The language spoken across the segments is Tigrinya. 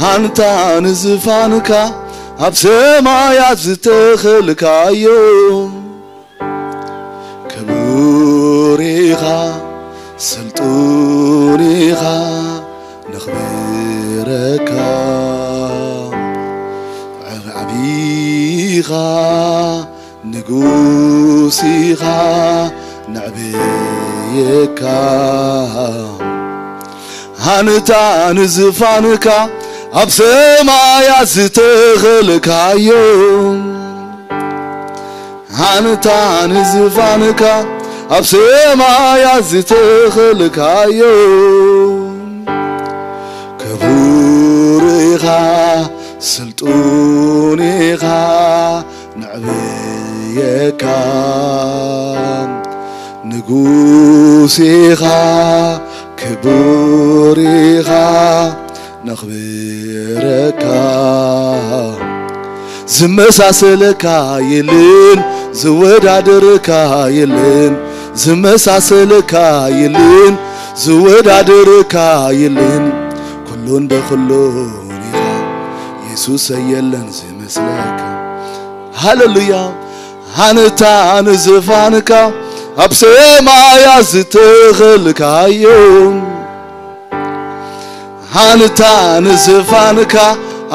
ኣንታ ንዝፋንካ ኣብ ሰማያት ዝተኸልካዮ፣ ክቡር ኢኻ፣ ስልጡን ኢኻ፣ ነኽብረካ። ዓቢ ኢኻ፣ ንጉስ ኢኻ፣ ነዕብየካ። ኣንታ ንዝፋንካ ኣብ ሰማያት ዝተኸልካዮ፣ ኣንታ ንዝፋንካ ኣብ ሰማያት ዝተኸልካዮ፣ ክቡር ኢኻ፣ ስልጡን ኢኻ፣ ነዕብየካ። ንጉስ ኢኻ፣ ክቡር ኢኻ፣ ነኽብረካ። ዝመሳሰለካ የለን፣ ዝወዳደረካ የለን፣ ዝመሳሰለካ የለን፣ ዝወዳደረካ የለን። ኩሉን በኩሉን ኢኻ የሱስ፣ የለን ዝመስለካ። ሃሌሉያ። ኣንታ ንዝፋንካ ኣብ ሰማያት ዝተኸልካዮ፣ ኣንታ ንዝፋንካ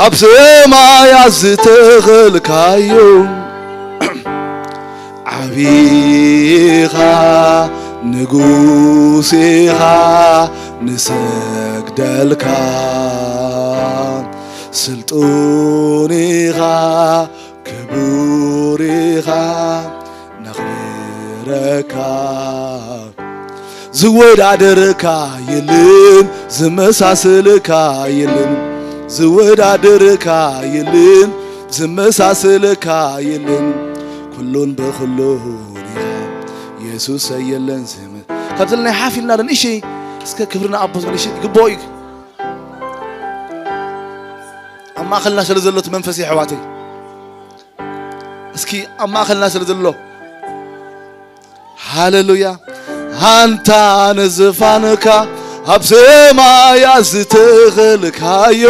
ኣብ ሰማያት ዝተኸልካዮ፣ ዓቢ ኢኻ፣ ንጉስ ኢኻ፣ ንሰግደልካ። ስልጡን ኢኻ፣ ክቡር ኢኻ፣ ነኽብረካ። ዝወዳደረካ የለን፣ ዝመሳሰለካ የለን፣ ዝወዳደረካ የለን፣ ዝመሳሰለካ የለን። ኩሉን በኩሉን ኢኻ የሱስ፣ የለን ዝመ-፣ ካብቲ ናይ ሓፍ ኢልና ዶ ንእሽተይ እስከ ክብሪ ንኣቦ ዝብል እሺ፣ ይግብኦ እዩ። ኣብ ማእኸልና ስለ ዘሎ እቲ መንፈስ የሕዋተይ፣ እስኪ ኣብ ማእኸልና ስለ ዘሎ፣ ሃሌሉያ። ኣንታ ንዝፋንካ ኣብ ሰማያት ዝተኸልካዮ፣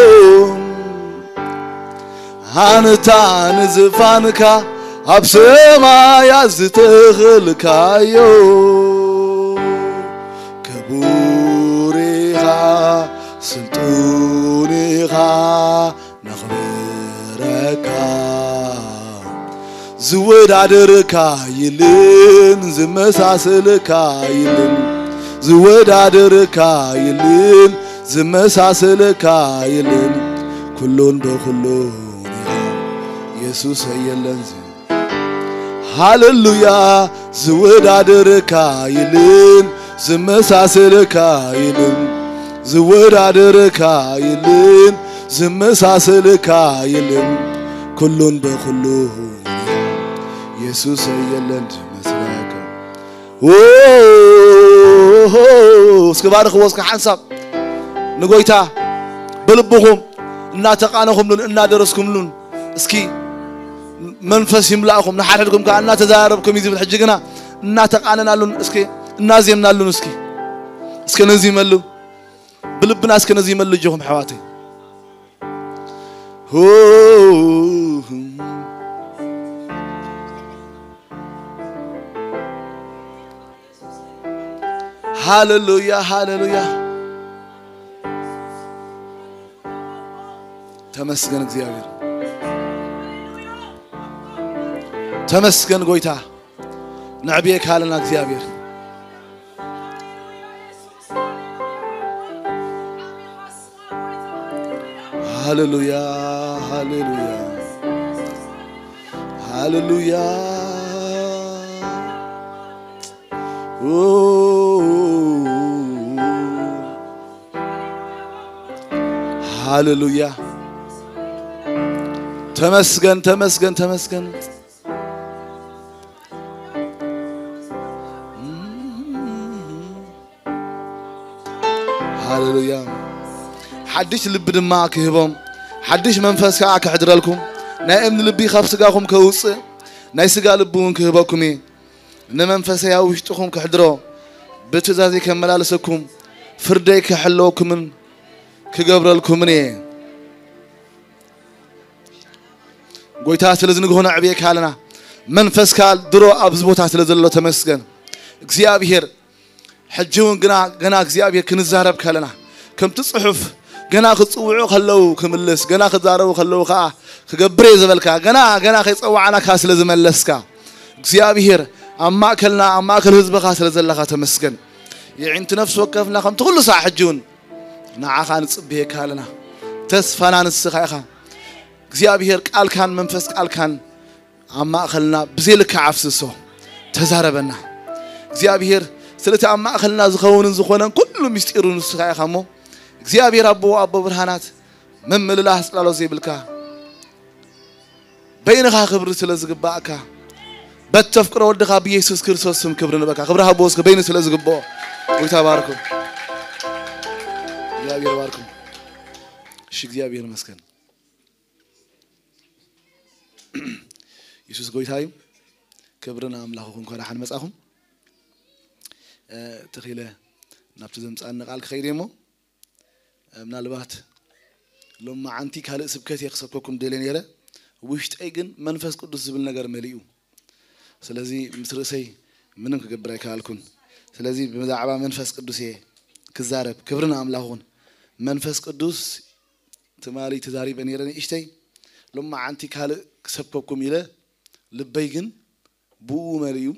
ኣንታ ንዝፋንካ ኣብ ሰማያት ዝተኸልካዮ፣ ክቡር ኢኻ፣ ስልጡን ኢኻ፣ ነኽብረካ። ዝወዳደረካ የለን፣ ዝመሳሰለካ የለን፣ ዝወዳደረካ የለን፣ ዝመሳሰለካ የለን። ኩሉን በኩሉን ኢኻ የሱስ፣ የለን ዝ-፣ ሃሌሉያ። ዝወዳደረካ የለን፣ ዝመሳሰለካ የለን፣ ዝወዳደረካ የለን፣ ዝመሳሰለካ የለን። ኩሉን በኩሉ የሱስ፣ የለን ዝመስለካ። ኦ፣ እስኪ ባርኽዎ እስኪ ሓንሳብ ንጎይታ ብልብኹም እናተቃነኹምሉን እናደረስኩምሉን እስኪ መንፈስ ይምላእኹም፣ ንሓድሕድኩም ከኣ እናተዘራረብኩም እዩ ዝብል። ሕጂ ግና እናተቃነናሉን እስኪ እናዜምናሉን እስኪ፣ እስኪ ነዚመሉ፣ ብልብና እስኪ ነዚመሉ ኣጆኹም ኣሕዋተይ። ሁ-፣ ሃሌሉያ፣ ሃሌሉያ። ተመስገን እግዚኣብሔር፣ ተመስገን ጎይታ። ነዕብየካ ኣለና እግዚኣብሔር። ሃሌሉያ፣ ሃሌሉያ፣ ሃሌሉያ። ኦ፣ ሃሌሉያ። ተመስገን፣ ተመስገን፣ ተመስገን። ሃሌሉያ። ሓድሽ ልቢ ድማ ክህቦም፣ ሓድሽ መንፈስ ከኣ ከሕድረልኩም፣ ናይ እምኒ ልቢ ካብ ስጋኹም ከውጽእ፣ ናይ ስጋ ልቢ እውን ክህበኩም እየ። ንመንፈሰይ ኣብ ውሽጥኹም ከሕድሮ፣ ብትእዛዘይ ከመላልሰኩም፣ ፍርደይ ክሕለወኩምን ክገብረልኩምን እየ። ጎይታ ስለዚ ንግሆ ነዕብየካ ኣለና። መንፈስካ ድሮ ኣብዚ ቦታ ስለ ዘሎ ተመስገን እግዚኣብሔር። ሕጂ እውን ግና ገና እግዚኣብሔር ክንዛረብ ከለና ከምቲ ጽሑፍ ገና ክጽውዑ ከለዉ ክምልስ፣ ገና ክዛረቡ ከለዉ ከዓ ክገብር እየ ዝበልካ፣ ገና ገና ከይጸዋዕናካ ስለ ዝመለስካ እግዚኣብሔር ኣብ ማእከልና ኣብ ማእከል ህዝብኻ ስለ ዘለኻ ተመስገን። የዒንቲ ነፍሲ ወከፍና ከምቲ ኩሉ ሳዕ ሕጂ እውን ንዓኻ ንጽበየካ ኣለና። ተስፋና ንስኻ ኢኻ እግዚኣብሔር። ቃልካን መንፈስ ቃልካን ኣብ ማእኸልና ብዘይ ልክዕ ኣፍስሶ። ተዛረበና እግዚኣብሔር። ስለቲ ኣብ ማእኸልና ዝኸውንን ዝኾነን ኩሉ ምስጢሩ ንስኻ ኢኻ እሞ እግዚኣብሔር ኣቦ ኣቦ ብርሃናት፣ ምምልላስ ጽላሎት ዘይብልካ በይንኻ ክብሪ ስለ ዝግባእካ በተፍቅሮ ወድኻ ብኢየሱስ ክርስቶስ ስም ክብሪ ንበካ። ክብሪ ሃቦ እስከ በይኑ ስለ ዝግብኦ። ጎይታ ባርኩም። እግዚኣብሔር ባርኩም። እሺ እግዚኣብሔር ይመስገን። የሱስ ጎይታ እዩ። ክብሪ ንኣምላኽ ይኹን። እንኳን ደሓን መጻኹም። እ፣ ትኺለ ናብቲ ዘምጻኒ ቃል ክኸይድ እየ እሞ፣ እ፣ ምናልባት ሎማዓንቲ ካልእ ስብከት እየ ክሰብከኩም ደልየ ነይረ። ውሽጠይ ግን መንፈስ ቅዱስ ዝብል ነገር መሊኡ። ስለዚ ምስ ርእሰይ ምንም ክገብር ኣይከኣልኩን። ስለዚ ብዛዕባ መንፈስ ቅዱስ እየ ክዛረብ። ክብሪ ንኣምላኽ ይኹን። መንፈስ ቅዱስ ትማሊ ተዛሪበ ነይረ ንእሽተይ። ሎማዓንቲ ካልእ ክሰብከኩም ኢለ፣ ልበይ ግን ብኡ መሊኡ።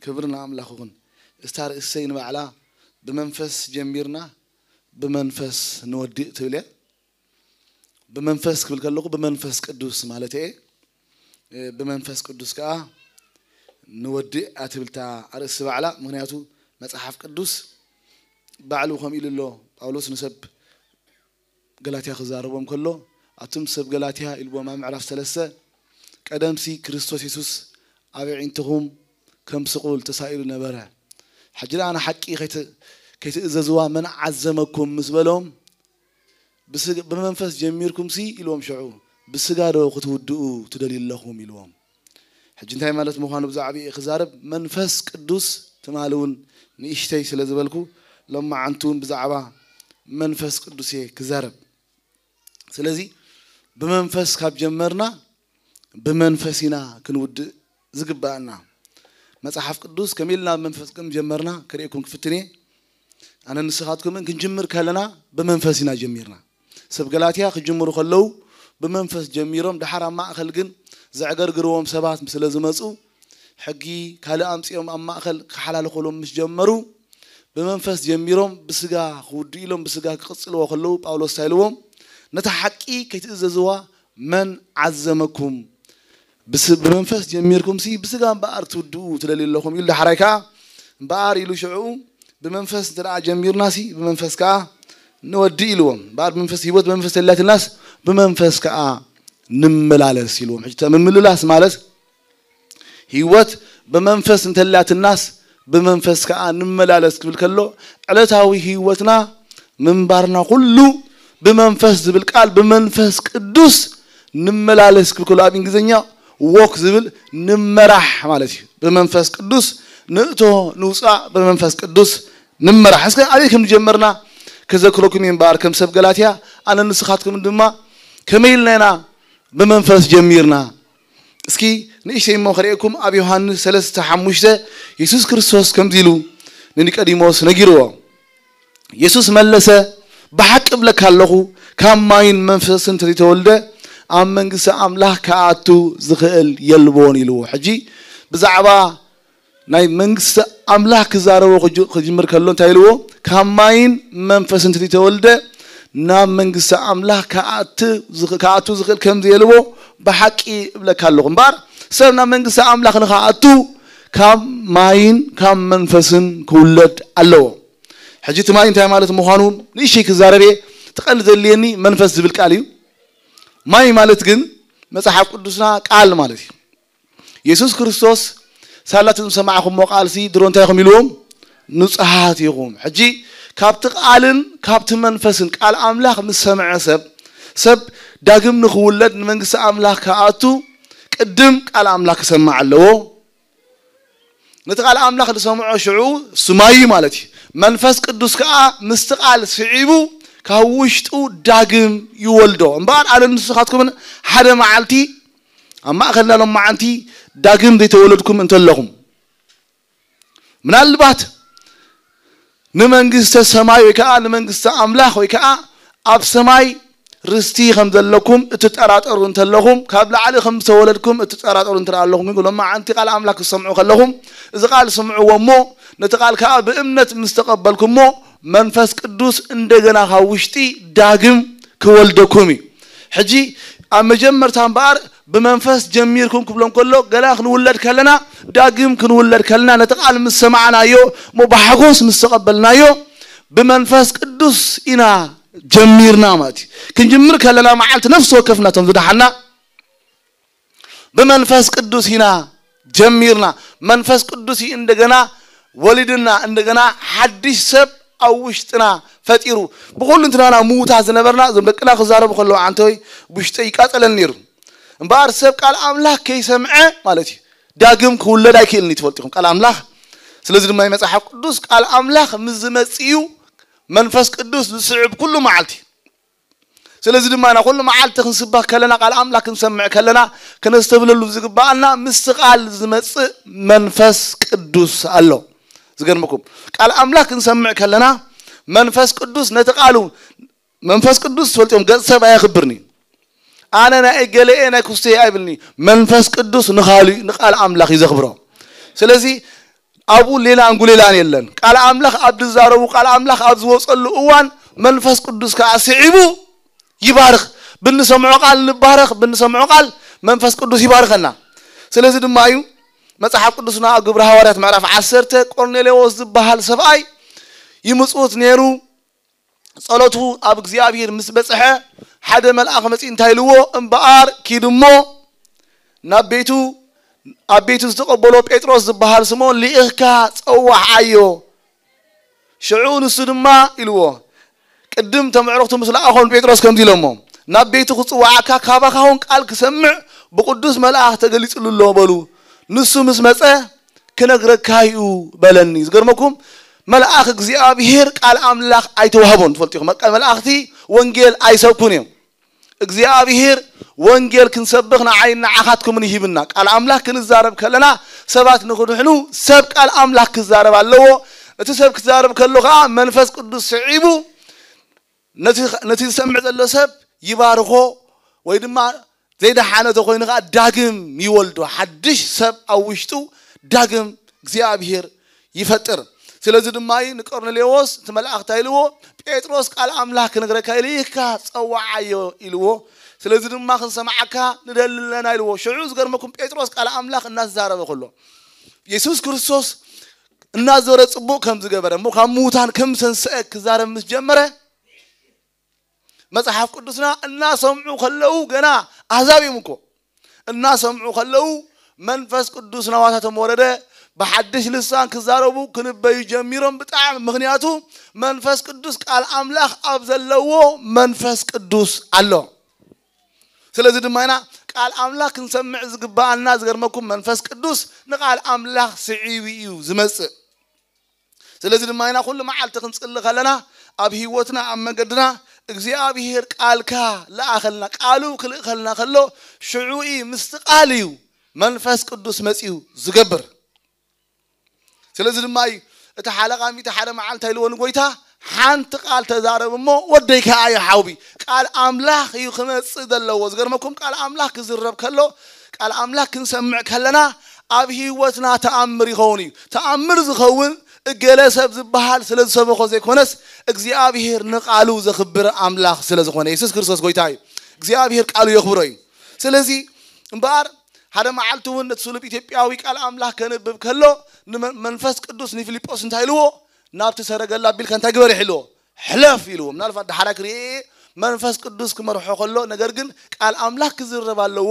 ክብሪ ንኣምላኽ ይኹን። እስታ ርእሰይ ንባዕላ ብመንፈስ ጀሚርና ብመንፈስ ንወድእ ትብል እያ። ብመንፈስ ክብል ከለኹ ብመንፈስ ቅዱስ ማለት እየ። እ፣ ብመንፈስ ቅዱስ ከኣ ንወድእ እያ ትብል እታ ኣርእስቲ ባዕላ። ምኽንያቱ መጽሓፍ ቅዱስ ባዕሉ ከምኡ ኢሉ ኣሎ። ጳውሎስ ንሰብ ገላትያ ክዛረቦም ከሎ፣ ኣቱም ሰብ ገላትያ ኢልዎም ኣብ ምዕራፍ ሰለስተ፣ ቀደምሲ ክርስቶስ የሱስ ኣብ ኣዒንትኹም ከም ስቑል ተሳኢሉ ነበረ። ሕጂ ደኣ ንሓቂ ከይት-፣ ከይትእዘዝዋ መን ዓዘመኩም ምስ በሎም፣ ብስግ-፣ ብመንፈስ ጀሚርኩምሲ ኢልዎም ሽዑ፣ ብስጋ ዶ ክትውድኡ ትደልዩ ኣለኹም ኢልዎም። ሕጂ እንታይ ማለት ምዃኑ ብዛዕባ እየ ክዛረብ፣ መንፈስ ቅዱስ ትማሊ እውን ንእሽተይ ስለ ዝበልኩ፣ ሎማዓንቲ እውን ብዛዕባ መንፈስ ቅዱስ እየ ክዛረብ። ስለዚ ብመንፈስ ካብ ጀመርና ብመንፈስ ኢና ክንውድእ ዝግባኣና። መጽሓፍ ቅዱስ ከመይ ኢልና ብመንፈስ ከም ጀመርና ከርእየኩም ክፍትን እየ። ኣነ ንስኻትኩምን ክንጅምር ከለና ብመንፈስ ኢና ጀሚርና። ሰብ ገላትያ ክጅምሩ ከለዉ ብመንፈስ ጀሚሮም፣ ደሓር ኣብ ማእከል ግን ዘዕገርግርዎም ሰባት ስለ ዝመጹ፣ ሕጊ ካልእ ኣምጺኦም ኣብ ማእከል ክሓላልኹሎም ምስ ጀመሩ፣ ብመንፈስ ጀሚሮም ብስጋ ክውድኡ ኢሎም ብስጋ ክቕጽልዎ ከለዉ፣ ጳውሎስ እንታይ ኢልዎም? ነታ ሓቂ ከይትእዘዝዋ መን ዓዘመኩም? ብስ-፣ ብመንፈስ ጀሚርኩምሲ ብስጋ እምበኣር ትውድኡ ትደልዩ ኣለኹም ኢሉ። ዳሕራይ ከኣ እምበኣር ኢሉ ሽዑ፣ ብመንፈስ እንተ ደኣ ጀሚርናሲ ብመንፈስ ከኣ ንወድእ ኢልዎም። እምበኣር ብመንፈስ፣ ህይወት ብመንፈስ ተላትናስ ብመንፈስ ከኣ ንመላለስ ኢልዎም። ሕጂ ምምልላስ ማለት ህይወት ብመንፈስ እንተላትናስ ብመንፈስ ከኣ ንመላለስ ክብል ከሎ፣ ዕለታዊ ህይወትና ምንባርና ኩሉ ብመንፈስ ዝብል ቃል ብመንፈስ ቅዱስ ንመላለስ ክብል ከሎ፣ ኣብ እንግሊዝኛ ዎክ ዝብል ንመራሕ ማለት እዩ። ብመንፈስ ቅዱስ ንእቶ ንውፃእ ብመንፈስ ቅዱስ ንመራሕ። እስከ ኣበይ ከም ዝጀመርና ከዘክረኩም እየ እምበኣር፣ ከም ሰብ ገላትያ ኣነ ንስኻትኩም ድማ ከመይ ኢልና ኢና ብመንፈስ ጀሚርና? እስኪ ንእሽተይ እሞ ከርእየኩም። ኣብ ዮሃንስ ሰለስተ ሓሙሽተ የሱስ ክርስቶስ ከምዚ ኢሉ ንኒቆዲሞስ ነጊርዎ። የሱስ መለሰ፣ ብሓቂ እብለካ ኣለኹ፣ ካብ ማይን መንፈስን እንተዘይተወልደ ኣብ መንግስቲ ኣምላኽ ክኣቱ ዝኽእል የልቦን ኢልዎ። ሕጂ ብዛዕባ ናይ መንግስቲ ኣምላኽ ክዛረቦ ክጅ-፣ ክጅምር ከሎ እንታይ ኢልዎ? ካብ ማይን መንፈስን እንተዘይተወልደ ናብ መንግስቲ ኣምላኽ ክኣት-፣ ዝኽ-፣ ክኣቱ ዝኽእል ከም ዘየልቦ ብሓቂ እብለካ ኣለኹ። እምበኣር ሰብ ናብ መንግስቲ ኣምላኽ ንኽኣቱ ካብ ማይን ካብ መንፈስን ክውለድ ኣለዎ። ሕጂ እቲ ማይ እንታይ ማለት ምዃኑ ንእሽተይ ክዛረብ እየ። እቲ ቀንዲ ዘድልየኒ መንፈስ ዝብል ቃል እዩ። ማይ ማለት ግን መጽሓፍ ቅዱስና ቃል ማለት እዩ። የሱስ ክርስቶስ ሳላቲ ዝሰማዕኹሞ ቃልሲ ድሮ እንታይ ኢኹም ኢልዎም? ንጹሃት ኢኹም። ሕጂ ካብቲ ቃልን ካብቲ መንፈስን፣ ቃል ኣምላኽ ምስ ሰምዐ ሰብ፣ ሰብ ዳግም ንኽውለድ ንመንግስቲ ኣምላኽ ክኣቱ ቅድም ቃል ኣምላኽ ክሰምዕ ኣለዎ። ነቲ ቃል ኣምላኽ ዝሰምዖ ሽዑ እሱ ማይ እዩ ማለት እዩ። መንፈስ ቅዱስ ከኣ ምስቲ ቃል ስዒቡ ካብ ውሽጡ ዳግም ይወልዶ። እምበኣር ኣነ ንስኻትኩምን ሓደ መዓልቲ ኣብ ማእኸልና ሎማዓንቲ ዳግም ዘይተወለድኩም እንተለኹም፣ ምናልባት ንመንግስተ ሰማይ ወይ ከዓ ንመንግስተ ኣምላኽ ወይ ከዓ ኣብ ሰማይ ርስቲ ከም ዘለኩም እትጠራጠሩ እንተለኹም፣ ካብ ላዕሊ ከም ዝተወለድኩም እትጠራጠሩ እንተ ኣለኹም፣ ግን ሎማዓንቲ ቃል ኣምላኽ ክትሰምዑ ከለኹም፣ እዚ ቃል ስምዕዎ እሞ፣ ነቲ ቃል ከዓ ብእምነት ምስ ተቐበልኩሞ፣ መንፈስ ቅዱስ እንደገና ካብ ውሽጢ ዳግም ክወልደኩም እዩ። ሕጂ ኣብ መጀመርታ እምበኣር ብመንፈስ ጀሚርኩም ክብሎም ከሎ፣ ገና ክንውለድ ከለና፣ ዳግም ክንውለድ ከለና፣ ነቲ ቃል ምስ ሰማዕናዮ፣ እሞ ብሓጎስ ምስ ተቐበልናዮ፣ ብመንፈስ ቅዱስ ኢና ጀሚርና ማለት እዩ። ክንጅምር ከለና መዓልቲ ነፍሲ ወከፍና እቶም ዝደሓና ብመንፈስ ቅዱስ ኢና ጀሚርና። መንፈስ ቅዱስ እዩ እንደገና ወሊድና፣ እንደገና ሓድሽ ሰብ ኣብ ውሽጥና ፈጢሩ። ብኹሉ እንትናና ምዉታት ዝነበርና፣ እዞም ደቅና ክዛረቡ ከለዉ ዓንተወይ ውሽጠይ ይቃጸለኒ ነይሩ። እምበኣር ሰብ ቃል ኣምላኽ ከይሰምዐ ማለት እዩ፣ ዳግም ክውለድ ኣይክእልን እዩ፣ ትፈልጡ ኢኹም፣ ቃል ኣምላኽ። ስለዚ ድማ መጽሓፍ ቅዱስ ቃል ኣምላኽ ምስ ዝመጽእ እዩ መንፈስ ቅዱስ ዝስዕብ ኩሉ መዓልቲ። ስለዚ ድማ ኢና ኩሉ መዓልቲ ክንስበኽ ከለና፣ ቃል ኣምላኽ ክንሰምዕ ከለና፣ ከነስተብህለሉ ዝግባኣና ምስቲ ቃል ዝመጽእ መንፈስ ቅዱስ ኣሎ። ዝገርመኩም፣ ቃል ኣምላኽ ክንሰምዕ ከለና፣ መንፈስ ቅዱስ ነቲ ቃሉ፣ መንፈስ ቅዱስ ትፈልጥዮም፣ ገጽ ሰብ ኣየኽብርኒ። ኣነ ናይ እገሌ እየ፣ ናይ ክስቶ እየ ኣይብልኒ። መንፈስ ቅዱስ ንኻሉ፣ ንቃል ኣምላኽ እዩ ዘኽብሮ። ስለዚ ኣብኡ ሌላን ጉሌላን የለን። ቃል ኣምላኽ ኣብ ዝዛረቡ፣ ቃል ኣምላኽ ኣብ ዝወጸሉ እዋን መንፈስ ቅዱስ ከኣ ስዒቡ ይባርኽ። ብንሰምዖ ቃል ንባረኽ፣ ብንሰምዖ ቃል መንፈስ ቅዱስ ይባርኸና። ስለዚ ድማ እዩ መጽሓፍ ቅዱስና ኣብ ግብሪ ሃዋርያት ምዕራፍ ዓሰርተ፣ ቆርኔሌዎስ ዝበሃል ሰብኣይ ይምጽውት ነይሩ። ጸሎቱ ኣብ እግዚኣብሔር ምስ በጽሐ፣ ሓደ መልኣኽ መጺኡ እንታይ ኢልዎ? እምበኣር ኪድ እሞ ናብ ቤቱ፣ ኣብ ቤቱ ዝተቐበሎ ጴጥሮስ ዝበሃል ስምኦን ልኢኽካ ጸዋዓዮ። ሽዑ ንሱ ድማ ኢልዎ፣ ቅድም እቶም ኣዕሩኽቱ ምስ ለኣኾ ንጴጥሮስ ከምዚ ኢሎሞ፣ ናብ ቤቱ ክጽዋዓካ ካባኻ እውን ቃል ክሰምዕ ብቅዱስ መልኣኽ ተገሊጽሉ ኣሎ በሉ። ንሱ ምስ መጸ ክነግረካ እዩ በለኒ። ዝገርመኩም፣ መልኣኽ እግዚኣብሔር ቃል ኣምላኽ ኣይተዋህቦን። ትፈልጡ ኢኹም፣ መቃ-፣ መላእኽቲ ወንጌል ኣይሰብኩን እዮም። እግዚኣብሔር ወንጌል ክንሰብኽ ንዓይን ንዓኻትኩምን ይሂብና። ቃል ኣምላኽ ክንዛረብ ከለና ሰባት ንኽድሕኑ ሰብ ቃል ኣምላኽ ክዛረብ ኣለዎ። እቲ ሰብ ክዛረብ ከሎ ኸዓ መንፈስ ቅዱስ ስዒቡ ነቲ፣ ነቲ ዝሰምዕ ዘሎ ሰብ ይባርኾ ወይ ድማ ዘይደሓነ ተኾይኑ ኸዓ ዳግም ይወልዶ። ሓድሽ ሰብ ኣብ ውሽጡ ዳግም እግዚኣብሔር ይፈጥር። ስለዚ ድማ እዩ ንቆርኔሌዎስ እቲ መልኣኽ እንታይ ኢልዎ? ጴጥሮስ ቃል ኣምላኽ ክነግረካ ኢልካ ጸዋዓዮ ኢልዎ። ስለዚ ድማ ክንሰምዓካ ንደሊ ኣለና ኢልዎ። ሽዑ ዝገርመኩም ጴጥሮስ ቃል ኣምላኽ እናተዛረበ ከሎ የሱስ ክርስቶስ እናዘረ ጽቡቕ ከም ዝገበረ እሞ ካብ ምዉታን ከም ዝተንስአ ክዛረብ ምስ ጀመረ መጽሓፍ ቅዱስና እናሰምዑ ከለዉ ገና ኣህዛብ እዮም እኮ። እናሰምዑ ከለዉ መንፈስ ቅዱስ ናባታቶም ወረደ፣ ብሓድሽ ልሳን ክዛረቡ ክንበዩ ጀሚሮም። ብጣዕሚ፣ ምኽንያቱ መንፈስ ቅዱስ ቃል ኣምላኽ ኣብ ዘለዎ መንፈስ ቅዱስ ኣሎ። ስለዚ ድማ ኢና ቃል ኣምላኽ ክንሰምዕ ዝግባኣና። ዝገርመኩም መንፈስ ቅዱስ ንቃል ኣምላኽ ስዒቡ እዩ ዝመጽእ። ስለዚ ድማ ኢና ኩሉ መዓልቲ ክንጽሊ ከለና ኣብ ህይወትና ኣብ መገድና እግዚኣብሔር ቃልካ ለኣኸልና፣ ቃሉ ክልእኸልና ከሎ ሽዑ እዩ፣ ምስቲ ቃል እዩ መንፈስ ቅዱስ መጺኡ ዝገብር። ስለዚ ድማ እዩ እቲ ሓለቓ ሚእቲ ሓደ መዓልቲ ኢልዎ ንጎይታ ሓንቲ ቃል ተዛረብ እሞ ወደይ ከኣ ይሓውቢ። ቃል ኣምላኽ እዩ ክመጽእ ዘለዎ። ዝገርመኩም ቃል ኣምላኽ ክዝረብ ከሎ ቃል ኣምላኽ ክንሰምዕ ከለና ኣብ ህይወትና ተኣምር ይኸውን እዩ። ተኣምር ዝኸውን እገለ ሰብ ዝበሃል ስለ ዝሰበኾ ዘይኮነስ እግዚኣብሔር ንቃሉ ዘኽብር ኣምላኽ ስለ ዝኾነ የሱስ ክርስቶስ ጎይታ እዩ። እግዚኣብሔር ቃሉ የኽብሮ እዩ። ስለዚ እምበኣር ሓደ መዓልቲ እውን ነቲ ስሉብ ኢትዮጵያዊ ቃል ኣምላኽ ከንብብ ከሎ ንመ-፣ መንፈስ ቅዱስ ንፊልጶስ እንታይ ኢልዎ? ናብቲ ሰረገላ ኣቢልካ እንታይ ግበር ኢልዎ? ሕለፍ ኢልዎ። ምናልባት ዳሕራይ ክርኤ መንፈስ ቅዱስ ክመርሖ ከሎ፣ ነገር ግን ቃል ኣምላኽ ክዝረብ ኣለዎ።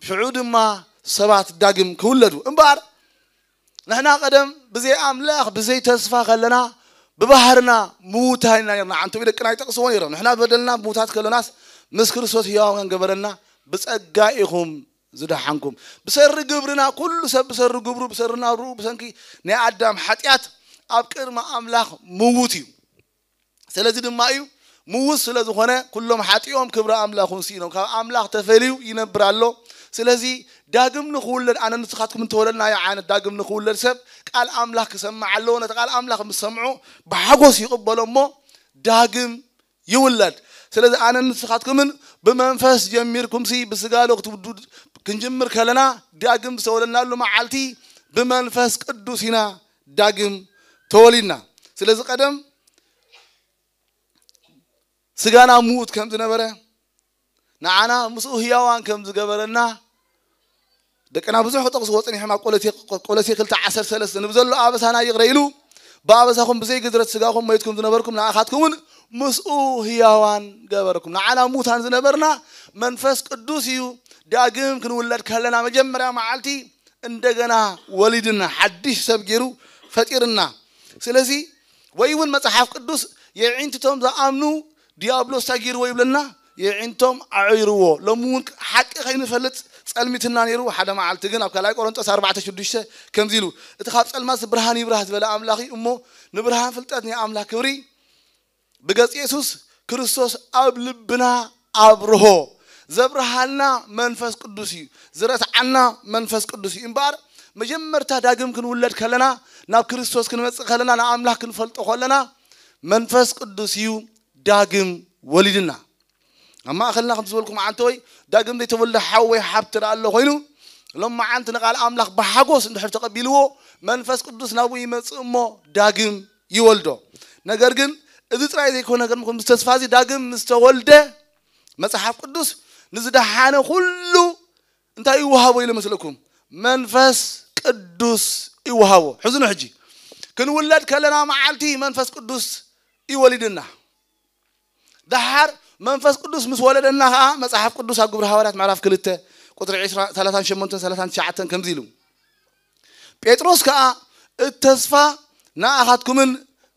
ሽዑ ድማ ሰባት ዳግም ክውለዱ። እምበኣር ንሕና ቀደም ብዘይ ኣምላኽ ብዘይ ተስፋ ከለና ብባህርና ምዉታይ ኢና ነርና። ዓንተዊ ደቅና ይጠቕስዎ ነይሮም። ንሕና በደልና ምዉታት ከለናስ ምስ ክርስቶስ ህያዋን ገበረና፣ ብጸጋ ኢኹም ዝደሓንኩም። ብሰሪ ግብርና፣ ኩሉ ሰብ ብሰሪ ግብሩ፣ ብሰሪ ናብርኡ፣ ብሰንኪ ናይ ኣዳም ሓጢኣት ኣብ ቅድሚ ኣምላኽ ምዉት እዩ። ስለዚ ድማ እዩ ምዉት ስለ ዝኾነ ኩሎም ሓጢኦም ክብሪ ኣምላኹን ስኢኖም። ካብ ኣምላኽ ተፈልዩ ይነብር ኣሎ። ስለዚ ዳግም ንኽውለድ፣ ኣነ ንስኻትኩም እንተወለድናዮ ዓይነት ዳግም ንኽውለድ ሰብ ቃል ኣምላኽ ክሰምዕ ኣለዎ። ነቲ ቃል ኣምላኽ ምስ ሰምዑ ብሓጎስ ይቕበሎ እሞ ዳግም ይውለድ። ስለዚ ኣነ ንስኻትኩምን ብመንፈስ ጀሚርኩምሲ ብስጋ ዶ ክትውዱ ክንጅምር ከለና ዳግም ዝተወለድናሉ መዓልቲ ብመንፈስ ቅዱስ ኢና ዳግም ተወሊድና። ስለዚ ቀደም ስጋና ምዉት ከም ዝነበረ ንዓና ምስኡ ህያዋን ከም ዝገበረና ደቅና ብዙሕ ክጠቕስዎ ጸኒሖም። ኣብ ቆሎሴ ክልተ ዓሰርተ ሰለስተ ንብዘሎ ኣበሳና ይቕረ ኢሉ ብኣበሳኹም ብዘይ ግድረት ስጋኹም መይትኩም ዝነበርኩም ንኣኻትኩምን ምስኡ ህያዋን ገበረኩም። ንዓና ሙታን ዝነበርና መንፈስ ቅዱስ እዩ ዳግም ክንውለድ ከለና መጀመርያ መዓልቲ እንደገና ወሊድና ሓድሽ ሰብ ገይሩ ፈጢርና። ስለዚ ወይ እውን መጽሓፍ ቅዱስ የዒንትቶም ዝኣምኑ ዲያብሎስ እንታይ ገይርዎ ይብለና? የዒንቶም ኣዕይርዎ። ሎሚ እውን ሓቂ ከይንፈልጥ ጸልሚትና ነይሩ። ሓደ መዓልቲ ግን ኣብ ካልኣይ ቆሮንጦስ ኣርባዕተ ሽዱሽተ ከምዚ ኢሉ፣ እቲ ካብ ጸልማት ብርሃን ይብራህ ዝበለ ኣምላኽ እዩ እሞ ንብርሃን ፍልጠት ናይ ኣምላኽ ክብሪ ብገጽ የሱስ ክርስቶስ ኣብ ልብና ኣብርሆ። ዘብርሃልና መንፈስ ቅዱስ እዩ፣ ዝረትዓና መንፈስ ቅዱስ እዩ። እምበኣር መጀመርታ ዳግም ክንውለድ ከለና፣ ናብ ክርስቶስ ክንመጽእ ከለና፣ ንኣምላኽ ክንፈልጦ ከለና መንፈስ ቅዱስ እዩ ዳግም ወሊድና። ኣብ ማእኸልና ከም ዝበልኩም ዓንተወይ ዳግም ዘይተወልደ ሓው ወይ ሓብቲ ደኣ ኣሎ ኮይኑ ሎም መዓንቲ ንቃል ኣምላኽ ብሓጎስ እንድሕር ተቐቢልዎ መንፈስ ቅዱስ ናብኡ ይመጽእ እሞ ዳግም ይወልዶ። ነገር ግን እዚ ጥራይ ዘይኮነ ከም ተስፋ እዚ ዳግም ምስ ተወልደ መጽሓፍ ቅዱስ ንዝደሓነ ኩሉ እንታይ ይወሃቦ ኢሉ መስለኩም? መንፈስ ቅዱስ ይወሃቦ። ሕዝኑ ሕጂ ክንውለድ ከለና መዓልቲ መንፈስ ቅዱስ ይወሊድና። ደሓር መንፈስ ቅዱስ ምስ ወለደና ከዓ መጽሓፍ ቅዱስ ኣብ ግብሪ ሃዋርያት ምዕራፍ ክልተ ቁፅሪ ዕስራ፣ ሰላሳን ሸሞንተን ሰላሳን ትሽዓተን ከምዚ ኢሉ፣ ጴጥሮስ ከዓ እቲ ተስፋ ንኣኻትኩምን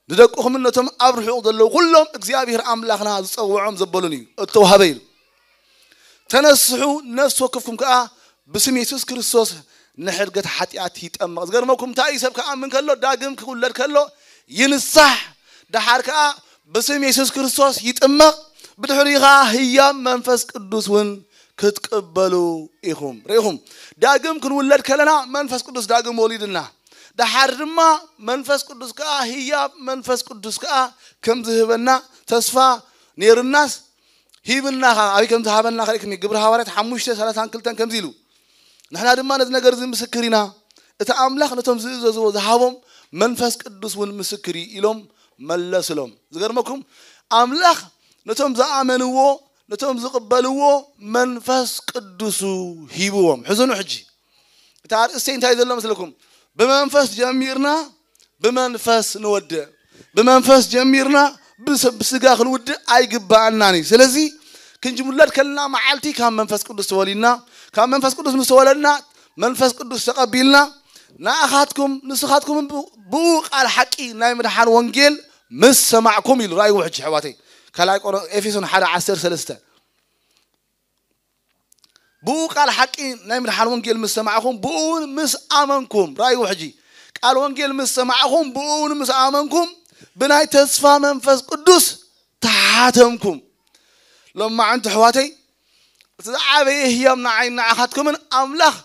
ንደቅኹምን ነቶም ኣብ ርሑቕ ዘለዉ ኩሎም እግዚኣብሔር ኣምላኽና ዝጸውዖም ዘበሉን እዩ እተዋህበ ኢሉ። ተነስሑ ነፍሲ ወከፍኩም ከዓ ብስም የሱስ ክርስቶስ ንሕድገት ሓጢኣት ይጠመቕ። ዝገርመኩም እንታይ እዩ? ሰብ ክኣምን ከሎ ዳግም ክውለድ ከሎ ይንሳሕ፣ ደሓር ከዓ ብስም የሱስ ክርስቶስ ይጥመቕ፣ ብድሕሪኡ ከዓ ህያብ መንፈስ ቅዱስ እውን ክትቅበሉ ኢኹም። ርኢኹም፣ ዳግም ክንውለድ ከለና መንፈስ ቅዱስ ዳግም ወሊድና፣ ደሓር ድማ መንፈስ ቅዱስ ከዓ ህያብ መንፈስ ቅዱስ ከዓ ከም ዝህበና ተስፋ ነይሩናስ ሂብና ኸዓ ኣበይ ከም ዝሃበና ከርእየኩም እየ። ግብሪ ሃዋርያት ሓሙሽተ ሰላሳን ክልተን ከምዚ ኢሉ፣ ንሕና ድማ ነዚ ነገር እዚ ምስክር ኢና፣ እቲ ኣምላኽ ነቶም ዝእዘዝዎ ዝሃቦም መንፈስ ቅዱስ እውን ምስክር እዩ ኢሎም መለስሎም። ዝገርመኩም ኣምላኽ ነቶም ዝኣመንዎ ነቶም ዝቕበልዎ መንፈስ ቅዱሱ ሂብዎም። ሕዝኑ ሕጂ እቲ ኣርእስተይ እንታይ ዘሎ መስለኩም? ብመንፈስ ጀሚርና ብመንፈስ ንወድእ፣ ብመንፈስ ጀሚርና ብስ- ብስጋ ክንውድእ ኣይግባኣናን እዩ። ስለዚ ክንውለድ ከለና መዓልቲ ካብ መንፈስ ቅዱስ ተወሊድና፣ ካብ መንፈስ ቅዱስ ምስ ተወለድና መንፈስ ቅዱስ ተቐቢልና ንኣኻትኩም ንስኻትኩም ብኡ ቃል ሓቂ ናይ ምድሓን ወንጌል ምስ ሰማዕኩም ኢሉ። ራእይዎ ሕጂ ኣሕዋተይ ካልኣይ ቆሮ- ኤፌሶን ሓደ ዓሰርተ ሰለስተ ብኡ ቃል ሓቂ ናይ ምድሓን ወንጌል ምስ ሰማዕኹም ብኡ እውን ምስ ኣመንኩም። ራእይዎ ሕጂ ቃል ወንጌል ምስ ሰማዕኹም ብኡ እውን ምስ ኣመንኩም ብናይ ተስፋ መንፈስ ቅዱስ ተሓተምኩም። ሎማዓንቲ ኣሕዋተይ እቲ ዝዓበየ ህያብ ንዓይ ንዓኻትኩምን ኣምላኽ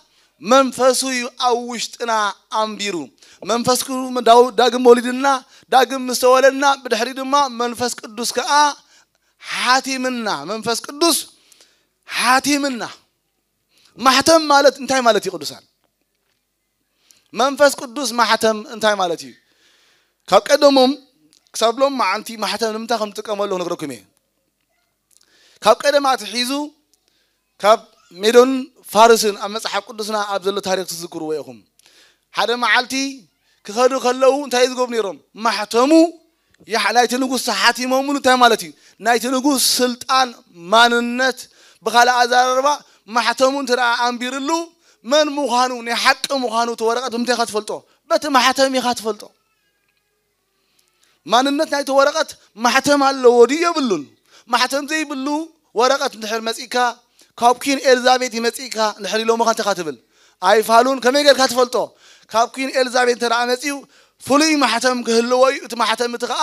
መንፈሱ እዩ ኣብ ውሽጥና ኣንቢሩ። መንፈስኩም ዳግም ወሊድና ዳግም ምስ ተወለድና ብድሕሪ ድማ መንፈስ ቅዱስ ከዓ ሓቲምና። መንፈስ ቅዱስ ሓቲምና። ማሕተም ማለት እንታይ ማለት እዩ ቅዱሳን? መንፈስ ቅዱስ ማሕተም እንታይ ማለት እዩ? ካብ ቀደሞም ክሳብ ሎም መዓንቲ ማሕተም ንምንታይ ከም ዝጥቀመሉ ክነግረኩም እየ። ካብ ቀደም ኣትሒዙ ካብ ሜዶን ፋርስን ኣብ መጽሓፍ ቅዱስና ኣብ ዘሎ ታሪክ ትዝክርዎ ኢኹም። ሓደ መዓልቲ ክኸዱ ከለዉ እንታይ ዝገብሩ ነይሮም? ማሕተሙ ይሓ- ናይቲ ንጉስ ተሓቲሞምሉ እንታይ ማለት እዩ? ናይቲ ንጉስ ስልጣን ማንነት ብኻልእ ኣዘራርባ ማሕተሙ እንተ ደኣ ኣንቢርሉ መን ምዃኑ ናይ ሓቂ ምዃኑ እቲ ወረቐት ብምንታይ ኢኻ ትፈልጦ? በቲ ማሕተም ኢኻ ትፈልጦ። ማንነት ናይቲ ወረቐት ማሕተም ኣለዎ ድዩ የብሉን? ማሕተም ዘይብሉ ወረቐት እንድሕር መፂእካ ካብ ኩን ኤልዛቤት ይመፂእካ እንድሕር ኢሎምኻ እንታይ ኢኻ ትብል? ኣይፋሉን። ከመይ ጌርካ ትፈልጦ? ካብ ኩን ኤልዛቤት እንተ ደኣ መፂኡ ፍሉይ ማሕተም ክህልዎ እዩ። እቲ ማሕተም እቲ ኸዓ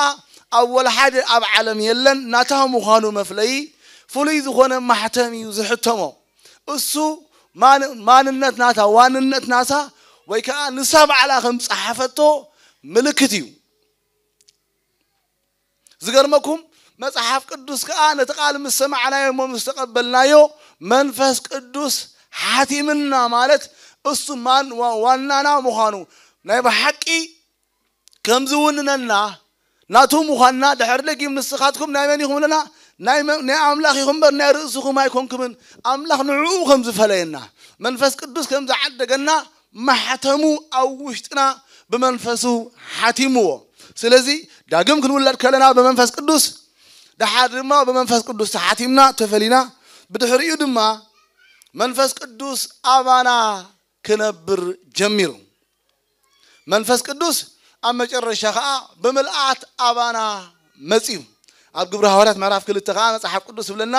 ኣብ ወላ ሓደ ኣብ ዓለም የለን። ናታ ምዃኑ መፍለዪ ፍሉይ ዝኾነ ማሕተም እዩ ዝሕተሞ። እሱ ማን- ማንነት ናታ፣ ዋንነት ናታ፣ ወይ ከዓ ንሳ ባዕላ ከም ዝጸሓፈቶ ምልክት እዩ። ዝገርመኩም፣ መጽሓፍ ቅዱስ ከዓ ነቲ ቃል ምስ ሰማዕናዮ እሞ ምስ ተቐበልናዮ፣ መንፈስ ቅዱስ ሓቲምና፣ ማለት እሱ ማን ዋ- ዋናና ምዃኑ፣ ናይ ብሓቂ ከም ዝውንነና፣ ናቱ ምዃንና፣ ድሕሪ ደጊም ንስኻትኩም ናይ መን ኢኹም ኣለና? ናይ መ- ናይ ኣምላኽ ኢኹም እምበር ናይ ርእስኹም ኣይኮንኩምን። ኣምላኽ ንዕኡ ከም ዝፈለየና፣ መንፈስ ቅዱስ ከም ዝዓደገና፣ ማሕተሙ ኣብ ውሽጥና ብመንፈሱ ሓቲምዎ። ስለዚ ዳግም ክንውለድ ከለና ብመንፈስ ቅዱስ፣ ደሓር ድማ ብመንፈስ ቅዱስ ተሓቲምና፣ ተፈሊና፣ ብድሕሪኡ ድማ መንፈስ ቅዱስ ኣባና ክነብር ጀሚሩ። መንፈስ ቅዱስ ኣብ መጨረሻ ኸዓ ብምልኣት ኣባና መጺኡ። ኣብ ግብሪ ሃዋርያት ምዕራፍ ክልተ ኸዓ መጽሓፍ ቅዱስ ይብለና፣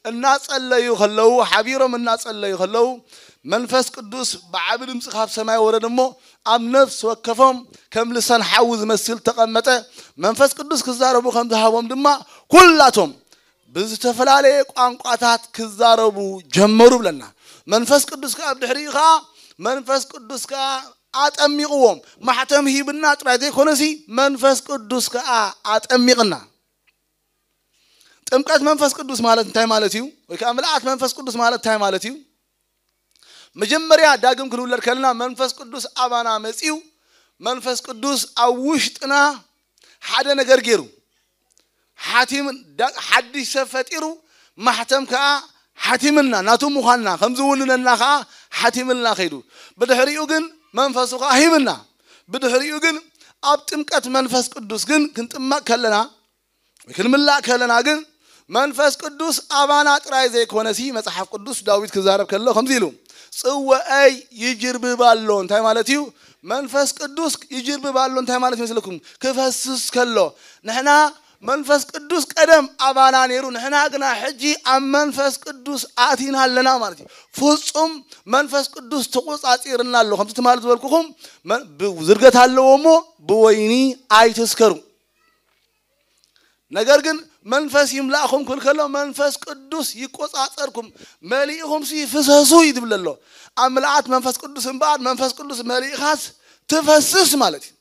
እናጸለዩ ከለዉ፣ ሓቢሮም እናጸለዩ ከለዉ፣ መንፈስ ቅዱስ ብዓቢ ድምፂ ካብ ሰማይ ወረደ እሞ፣ ኣብ ነፍሲ ወከፎም ከም ልሳን ሓዊ ዝመስል ተቐመጠ። መንፈስ ቅዱስ ክዛረቡ ከም ዝሃቦም ድማ፣ ኩላቶም ብዝተፈላለየ ቋንቋታት ክዛረቡ ጀመሩ ብለና። መንፈስ ቅዱስ ከኣ ብድሕሪኡ ከኣ መንፈስ ቅዱስ ከኣ ኣጠሚቕዎም። ማሕተም ሂብና ጥራይ ዘይኮነሲ መንፈስ ቅዱስ ከኣ ኣጠሚቕና። ጥምቀት መንፈስ ቅዱስ ማለት እንታይ ማለት እዩ? ወይ ከኣ ምልኣት መንፈስ ቅዱስ ማለት እንታይ ማለት እዩ? መጀመርያ ዳግም ክንውለድ ከለና መንፈስ ቅዱስ ኣባና መጺኡ፣ መንፈስ ቅዱስ ኣብ ውሽጥና ሓደ ነገር ገይሩ፣ ሓቲም- ዳ- ሓድሽ ሰብ ፈጢሩ፣ ማሕተም ከኣ ሓቲምልና፣ ናቱ ምዃንና ከም ዝውንነና ከኣ ሓቲምልና ከይዱ። ብድሕሪኡ ግን መንፈሱ ከኣ ሂብና። ብድሕሪኡ ግን ኣብ ጥምቀት መንፈስ ቅዱስ ግን ክንጥመቕ ከለና፣ ክንምላእ ከለና ግን መንፈስ ቅዱስ ኣባና ጥራይ ዘይኮነሲ፣ መጽሓፍ ቅዱስ ዳዊት ክዛረብ ከሎ ከምዚ ኢሉ፣ ጽዋኣይ ይጅርብብ ኣሎ። እንታይ ማለት እዩ? መንፈስ ቅዱስ ይጅርብብ ኣሎ እንታይ ማለት ይመስለኩም? ክፈስስ ከሎ። ንሕና መንፈስ ቅዱስ ቀደም ኣባና ነይሩ፣ ንሕና ግና ሕጂ ኣብ መንፈስ ቅዱስ ኣቲና ኣለና ማለት እዩ። ፍጹም መንፈስ ቅዱስ ተቖጻጺርና ኣሎ። ከምቲ ትማሊ ዝበልኩኹም፣ መ- ብ- ዝርገት ኣለዎ እሞ ብወይኒ ኣይትስከሩ። ነገር ግን መንፈስ ይምላእኹም ክብል ከሎ፣ መንፈስ ቅዱስ ይቆጻጸርኩም፣ መሊእኹም ሲ ፍሰሱ እዩ ዝብል ዘሎ። ኣብ ምልኣት መንፈስ ቅዱስ እምበኣር፣ መንፈስ ቅዱስ መሊእኻስ ትፈስስ ማለት እዩ።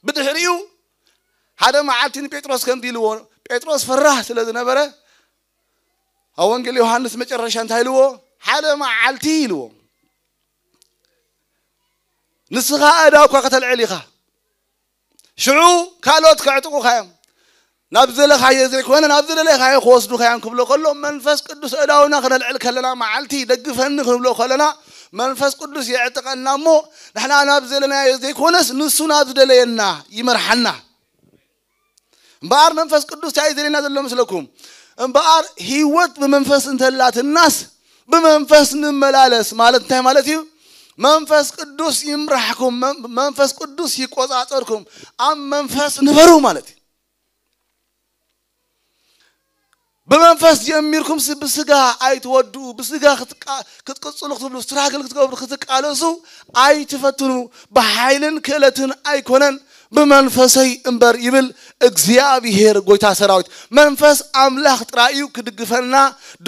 ብድሕሪኡ ሓደ መዓልቲ ንጴጥሮስ ከምዚ ኢልዎ፣ ጴጥሮስ ፈራህ ስለ ዝነበረ፣ ኣብ ወንጌል ዮሃንስ መጨረሻ እንታይ ኢልዎ? ሓደ መዓልቲ ኢልዎ፣ ንስኻ ኣእዳውካ ከተልዕል ኢኻ። ሽዑ ካልኦት ከዕጥቑኻ እዮም። ናብ ዝደለኻዮ ዘይኮነ ናብ ዝደለኻዮ ክወስዱኻ እዮም ክብሎ ከሎ፣ መንፈስ ቅዱስ ኣእዳውና ክነልዕል ከለና፣ መዓልቲ ደግፈኒ ክንብሎ ከለና፣ መንፈስ ቅዱስ የዕጥቀና እሞ፣ ንሕና ናብ ዝደለናዮ ዘይኮነስ ንሱ ናብ ዝደለየና ይመርሓና። እምበኣር መንፈስ ቅዱስ እንታይ እዩ ዘድልየና ዘሎ መስለኩም? እምበኣር ህይወት ብመንፈስ እንተላትናስ፣ ብመንፈስ ንመላለስ ማለት እንታይ ማለት እዩ? መንፈስ ቅዱስ ይምራሕኩም፣ መን- መንፈስ ቅዱስ ይቆጻጸርኩም፣ ኣብ መንፈስ ንበሩ ማለት እዩ። ብመንፈስ ጀሚርኩም ስ- ብስጋ ኣይትወድኡ፣ ብስጋ ክትቃ- ክትቅጽሉ ክትብሉ፣ ስትራግል ክትገብሩ ክትቃለሱ ኣይትፈትኑ። ብሓይልን ክእለትን ኣይኮነን፣ ብመንፈሰይ እምበር ይብል እግዚኣብሔር ጎይታ ሰራዊት። መንፈስ ኣምላኽ ጥራይ እዩ ክድግፈና፣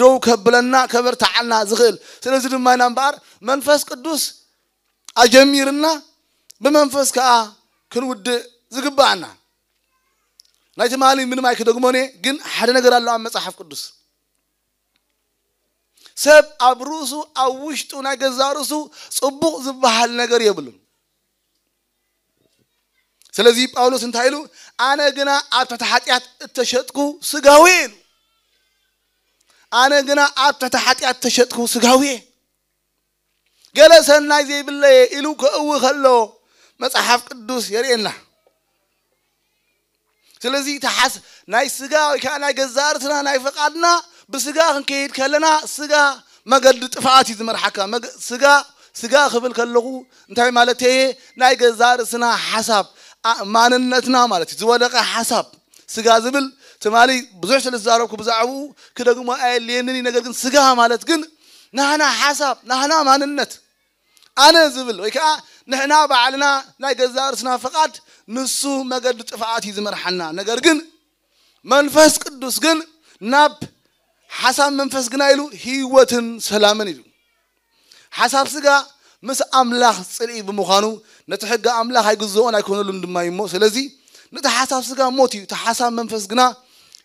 ደው ከብለና፣ ከበርትዓና ዝኽእል። ስለዚ ድማ ኢና እምበኣር መንፈስ ቅዱስ ኣጀሚርና ብመንፈስ ከኣ ክንውድእ ዝግብኣና። ናይ ትማሊ ምንም ኣይክደግሞን እየ፣ ግን ሓደ ነገር ኣሎ ኣብ መጽሓፍ ቅዱስ። ሰብ ኣብ ርእሱ፣ ኣብ ውሽጡ ናይ ገዛእ ርእሱ ጽቡቕ ዝበሃል ነገር የብሉን። ስለዚ ጳውሎስ እንታይ ኢሉ? ኣነ ግና ኣብ ትሕቲ ሓጢኣት እተሸጥኩ ስጋዊ እየ ኢሉ። ኣነ ግና ኣብ ትሕቲ ሓጢኣት እተሸጥኩ ስጋዊ እየ። ገለ ሰናይ ዘይብለየ ኢሉ ከእዊ ከሎ መጽሓፍ ቅዱስ የርእየና። ስለዚ ተሓስ ናይ ስጋ ወይ ከዓ ናይ ገዛእ ርእስና ናይ ፈቃድና ብስጋ ክንከይድ ከለና ስጋ መገዲ ጥፍኣት እዩ ዝመርሓካ። መገ- ስጋ ስጋ ክብል ከለኹ እንታይ ማለት እየ? ናይ ገዛእ ርእስና ሓሳብ ኣ- ማንነትና ማለት እዩ። ዝወደቀ ሓሳብ ስጋ ዝብል ትማሊ ብዙሕ ስለ ዝዛረብኩ ብዛዕባኡ ክደግሞ ኣየድልየንን እዩ። ነገር ግን ስጋ ማለት ግን ናህና ሓሳብ ናህና ማንነት ኣነ ዝብል ወይ ከዓ ንሕና ባዕልና ናይ ገዛእ ርእስና ፍቓድ ንሱ መገዲ ጥፍኣት እዩ ዝመርሓና። ነገር ግን መንፈስ ቅዱስ ግን ናብ ሓሳብ መንፈስ ግና ኢሉ ህይወትን ሰላምን ኢሉ። ሓሳብ ስጋ ምስ ኣምላኽ ጽልኢ ብምዃኑ ነቲ ሕጊ ኣምላኽ ኣይግዝኦን ኣይኮነሉን ድማ እዩ እሞ፣ ስለዚ ነቲ ሓሳብ ስጋ ሞት እዩ፣ እቲ ሓሳብ መንፈስ ግና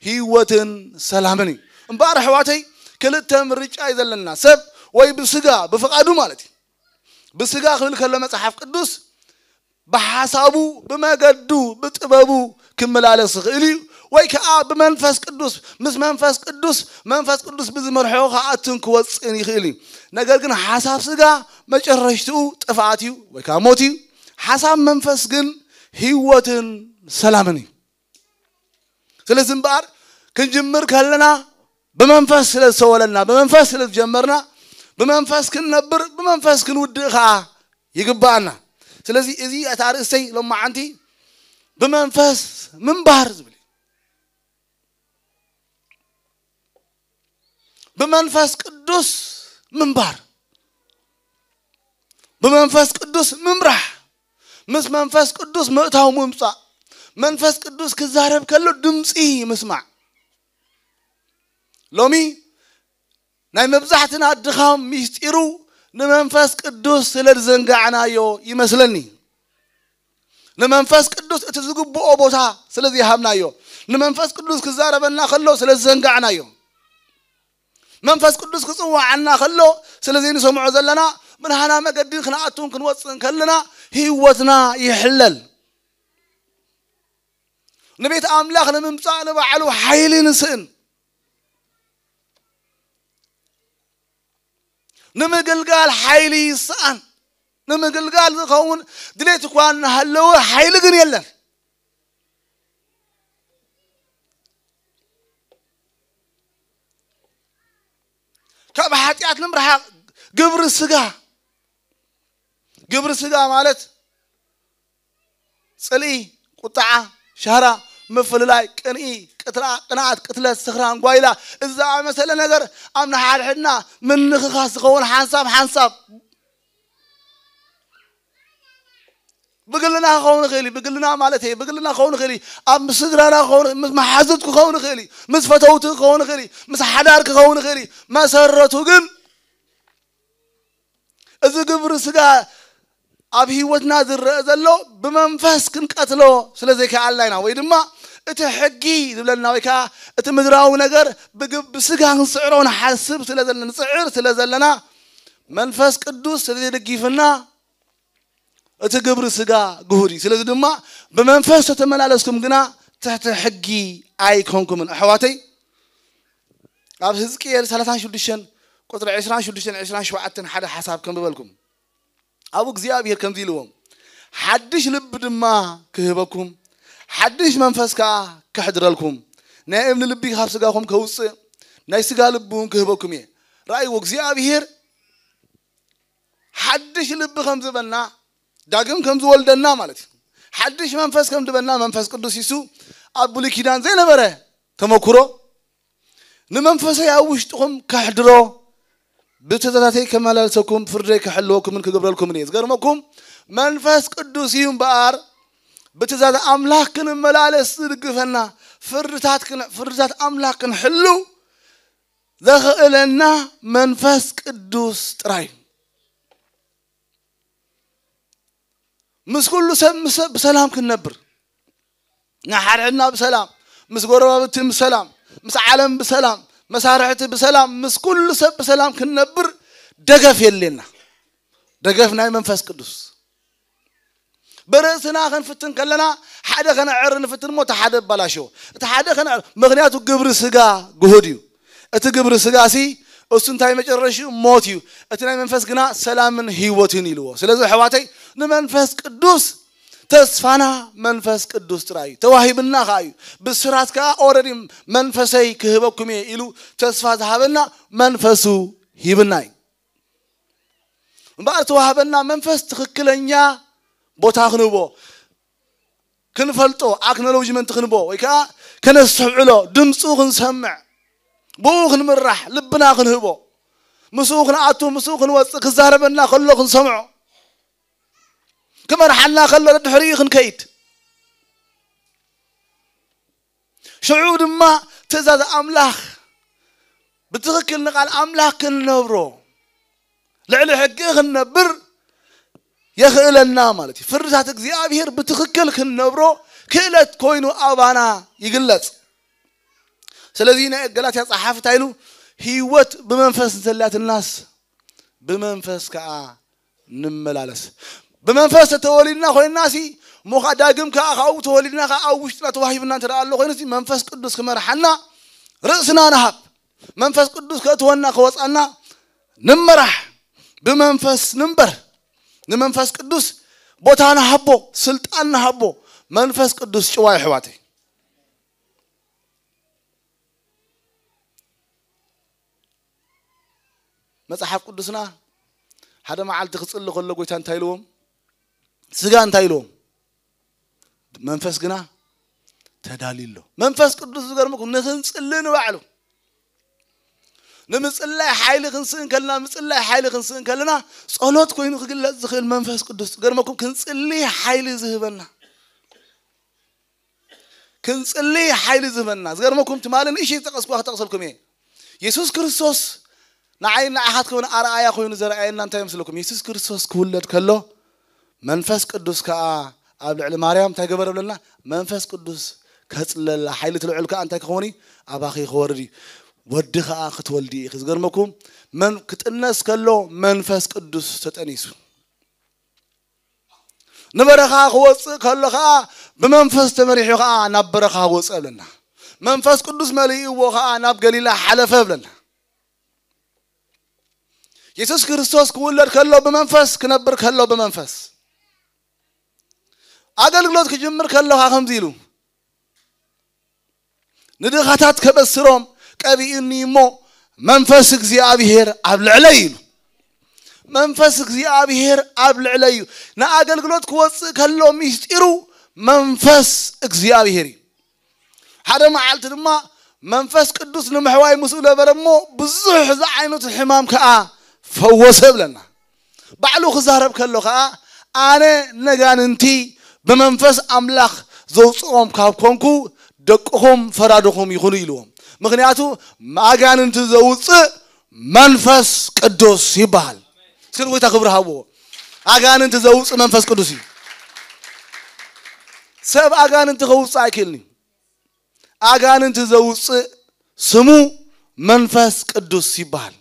ህይወትን ሰላምን እዩ። እምበኣር ኣሕዋተይ ክልተ ምርጫ እዩ ዘለና፣ ሰብ ወይ ብስጋ ብፍቓዱ ማለት እዩ። ብስጋ ክብል ከሎ መጽሓፍ ቅዱስ ብሓሳቡ ብመገዱ ብጥበቡ ክመላለስ ይኽእል እዩ፣ ወይ ከዓ ብመንፈስ ቅዱስ ምስ መንፈስ ቅዱስ መንፈስ ቅዱስ ብዝመርሖ ክኣትን ክወፅእን ይኽእል እዩ። ነገር ግን ሓሳብ ስጋ መጨረሽትኡ ጥፍኣት እዩ ወይ ከዓ ሞት እዩ። ሓሳብ መንፈስ ግን ህይወትን ሰላምን እዩ። ስለዚ እምበኣር ክንጅምር ከለና ብመንፈስ ስለ ዝሰወለና ብመንፈስ ስለ ዝጀመርና ብመንፈስ ክንነብር ብመንፈስ ክንውድእ ከዓ ይግባኣና። ስለዚ እዚ እታ ርእሰይ ሎማዓንቲ ብመንፈስ ምንባር ዝብል እዩ። ብመንፈስ ቅዱስ ምንባር፣ ብመንፈስ ቅዱስ ምምራሕ፣ ምስ መንፈስ ቅዱስ ምእታው ምምፃእ፣ መንፈስ ቅዱስ ክዛረብ ከሎ ድምፂ ምስማዕ። ሎሚ ናይ መብዛሕትና ድኻም ሚስጢሩ ንመንፈስ ቅዱስ ስለ ዝዘንጋዕናዮ ይመስለኒ። ንመንፈስ ቅዱስ እቲ ዝግብኦ ቦታ ስለ ዘይሃብናዮ፣ ንመንፈስ ቅዱስ ክዛረበና ከሎ ስለ ዝዘንጋዕናዮ፣ መንፈስ ቅዱስ ክጽዋዓና ከሎ ስለ ዘይንሰምዖ ዘለና፣ ብናህና መገዲ ክንኣቱን ክንወጽእን ከለና ህይወትና ይሕለል። ንቤት ኣምላኽ ንምምጻእ ንባዕሉ ሓይሊ ንስእን። ንምግልጋል ሓይሊ ይስኣን። ንምግልጋል ዝኸውን ድሌት እኳ እናሃለወ ሓይሊ ግን የለን። ካብ ሓጢኣት ንምርሓቕ ግብሪ ስጋ፣ ግብሪ ስጋ ማለት ጽልኢ፣ ቁጥዓ፣ ሻህራ፣ ምፍልላይ፣ ቅንኢ፣ ቅትራ፣ ቅንኣት፣ ቅትለት፣ ስኽራን፣ ጓይላ፣ እዚ ዝኣመሰለ ነገር ኣብ ንሓድሕድና ምንኽኻስ ዝኸውን ሓንሳብ ሓንሳብ ብግልና ክኸውን ይኽእል እዩ። ብግልና ማለት እየ፣ ብግልና ክኸውን ይኽእል እዩ። ኣብ ስድራና ክኸውን፣ ምስ መሓዙት ክኸውን ይኽእል እዩ። ምስ ፈተውቲ ክኸውን ይኽእል እዩ። ምስ ሓዳር ክኸውን ይኽእል እዩ። መሰረቱ ግን እዚ ግብሪ ስጋ ኣብ ህይወትና ዝረአ ዘሎ ብመንፈስ ክንቀትሎ ስለ ዘይከኣልና ኢና፣ ወይ ድማ እቲ ሕጊ ዝብለና ወይ ከዓ እቲ ምድራዊ ነገር ብግብ-፣ ብስጋ ክንስዕሮ ንሓስብ ስለ ዘለና፣ ንጽዕር ስለ ዘለና መንፈስ ቅዱስ ስለ ዘይደጊፍና እቲ ግብሪ ስጋ ግሁድ እዩ። ስለዚ ድማ ብመንፈስ ተተመላለስኩም ግና ትሕቲ ሕጊ ኣይኮንኩምን። ኣሕዋተይ ኣብ ህዝቅኤል ሰላሳን ሽዱሽተን ቁጽሪ ዕስራን ሽዱሽተን ዕስራን ሸውዓተን ሓደ ሓሳብ ከንብበልኩም። ኣብኡ እግዚኣብሔር ከምዚ ኢልዎም፣ ሓድሽ ልቢ ድማ ክህበኩም፣ ሓድሽ መንፈስ ከኣ ከሕድረልኩም፣ ናይ እምኒ ልቢ ካብ ስጋኹም ከውፅእ፣ ናይ ስጋ ልቢ እውን ክህበኩም እየ። ረኣይዎ፣ እግዚኣብሔር ሓድሽ ልቢ ከም ዝበና፣ ዳግም ከም ዝወልደና ማለት እዩ። ሓድሽ መንፈስ ከም ዝበና መንፈስ ቅዱስ ይሱ ኣብ ብሉይ ኪዳን ዘይነበረ ተመክሮ ንመንፈሰይ ኣብ ውሽጥኹም ከሕድሮ ብትእዛዛተይ ከመላልሰኩም ፍርደይ ክሕልወኩምን ክገብረልኩምን እየ። ዝገርመኩም መንፈስ ቅዱስ እዩ እምበኣር ብትእዛዝ ኣምላኽ ክንመላለስ ዝድግፈና ፍርድታት ክን-፣ ፍርድታት ኣምላኽ ክንሕሉ ዘኽእለና መንፈስ ቅዱስ ጥራይ እዩ። ምስ ኩሉ ሰብ ምስ ሰብ ብሰላም ክንነብር፣ ንሓድሕድና ብሰላም፣ ምስ ጎረባብቲ ብሰላም፣ ምስ ዓለም ብሰላም፣ መሳርሕቲ ብሰላም፣ ምስ ኩሉ ሰብ ብሰላም ክንነብር ደገፍ የድልየና። ደገፍ ናይ መንፈስ ቅዱስ። ብርእስና ክንፍትን ከለና ሓደ ከነዕሪ ንፍትን እሞ እቲ ሓደ ኣባላሽዎ። እቲ ሓደ ከነዕሪ፣ ምኽንያቱ ግብሪ ስጋ ግሁድ እዩ። እቲ ግብሪ ስጋ ሲ እሱ እንታይ መጨረሽኡ ሞት እዩ። እቲ ናይ መንፈስ ግና ሰላምን ህይወትን ኢልዎ። ስለዚ ኣሕዋተይ ንመንፈስ ቅዱስ ተስፋና መንፈስ ቅዱስ ጥራይ እዩ። ተዋሂብና ከኣ እዩ። ብስራት ከኣ ኦረዲ መንፈሰይ ክህበኩም እየ ኢሉ ተስፋ ዝሃበና መንፈሱ ሂብና እዩ። እምበኣር ተዋህበና መንፈስ ትኽክለኛ ቦታ ክንህቦ፣ ክንፈልጦ፣ ኣክኖሎጅመንት ክንቦ ወይ ከዓ ከነስተውዕሎ፣ ድምፁ ክንሰምዕ፣ ብኡ ክንምራሕ፣ ልብና ክንህቦ፣ ምስኡ ክንኣቱ፣ ምስኡ ክንወፅእ፣ ክዛረበና ከሎ ክንሰምዖ፣ ክመርሓና ከሎ ድሕሪኡ ክንከይድ። ሽዑ ድማ ትእዛዝ ኣምላኽ ብትኽክል ንቓል ኣምላኽ ክንነብሮ፣ ልዕሊ ሕጊ ክንነብር የኽእለና ማለት እዩ። ፍርድታት እግዚኣብሔር ብትኽክል ክንነብሮ ክእለት ኮይኑ ኣባና ይግለጽ። ስለዚ ናይ ገላትያ ጸሓፊ እንታይ ኢሉ? ህይወት ብመንፈስ እንተልያትናስ ብመንፈስ ከኣ ንመላለስ። ብመንፈስ ተተወሊድና ኮይንና ሲ፣ እሞ ከኣ ዳግም ከኣ ካብኡ ተወሊድና ከኣ ኣብ ውሽጥና ተዋሂብና እንተ ደኣ ኣሎ ኮይኑ ሲ፣ መንፈስ ቅዱስ ክመርሓና ርእስና ንሃብ። መንፈስ ቅዱስ ከእትወና ከወጻና ንመራሕ። ብመንፈስ ንንበር። ንመንፈስ ቅዱስ ቦታ ንሃቦ፣ ስልጣን ንሃቦ። መንፈስ ቅዱስ ጭዋ የሕዋተይ። መጽሓፍ ቅዱስና ሓደ መዓልቲ ክጽሊ ከሎ ጎይታ እንታይ ኢልዎም? ስጋ እንታይ ኢልዎም? መንፈስ ግና ተዳልዩ ኣሎ። መንፈስ ቅዱስ ዝገርመኩም ንክንጽሊ ንባዕሉ ንምጽላይ ሓይሊ ክንስእን ከለና፣ ምጽላይ ሓይሊ ክንስእን ከለና ጸሎት ኮይኑ ክግለጽ ዝኽእል መንፈስ ቅዱስ ዝገርመኩም ክንጽሊ ሓይሊ ዝህበና፣ ክንጽሊ ሓይሊ ዝህበና። ዝገርመኩም ትማሊ ንእሽተይ ዝጠቀስኩዋ ክጠቅሰልኩም እየ። የሱስ ክርስቶስ ንዓይ ንዓኻት ከውን ኣርኣያ ኮይኑ ዘርኣየና እንታይ ይመስለኩም? የሱስ ክርስቶስ ክውለድ ከሎ መንፈስ ቅዱስ ከኣ ኣብ ልዕሊ ማርያም እንታይ ገበረ ብለና? መንፈስ ቅዱስ ከጽለላ ሓይሊ ትልዕል ከኣ እንታይ ክኸውን እዩ? ኣባኺ ክወርድ እዩ። ወዲ ከኣ ክትወልዲ ኢኺ። ዝገርመኩም መን ክጥነስ ከሎ መንፈስ ቅዱስ ተጠኒሱ። ንበረኻ ክወጽእ ከሎ ከኣ ብመንፈስ ተመሪሑ ከኣ ናብ በረኻ ወጸ ብለና። መንፈስ ቅዱስ መሊእዎ ከኣ ናብ ገሊላ ሓለፈ ብለና። የሱስ ክርስቶስ ክውለድ ከሎ ብመንፈስ፣ ክነብር ከሎ ብመንፈስ፣ ኣገልግሎት ክጅምር ከሎ ከኣ ከምዚ ኢሉ ንድኻታት ከበስሮም ቀቢኡኒ እሞ መንፈስ እግዚኣብሔር ኣብ ልዕለይ ኢሉ። መንፈስ እግዚኣብሔር ኣብ ልዕለይ እዩ። ንኣገልግሎት ክወጽእ ከሎ ሚስጢሩ መንፈስ እግዚኣብሔር እዩ። ሓደ መዓልቲ ድማ መንፈስ ቅዱስ ንምሕዋይ ምስኡ ነበረ እሞ ብዙሕ ዝዓይነቱ ሕማም ከኣ ፈወሰ ብለና። ባዕሉ ክዛረብ ከሎ ከኣ ኣነ ነጋንንቲ ብመንፈስ ኣምላኽ ዘውፅኦም ካብ ኮንኩ ደቅኹም ፈራድኹም ይኹኑ ኢልዎም። ምኽንያቱ ኣጋንንቲ ዘውፅእ መንፈስ ቅዱስ ይበሃል። እስኪ ንጎይታ ክብሪ ሃብዎ። ኣጋንንቲ ዘውፅእ መንፈስ ቅዱስ እዩ። ሰብ ኣጋንንቲ ከውፅእ ኣይክእልን እዩ። ኣጋንንቲ ዘውፅእ ስሙ መንፈስ ቅዱስ ይበሃል።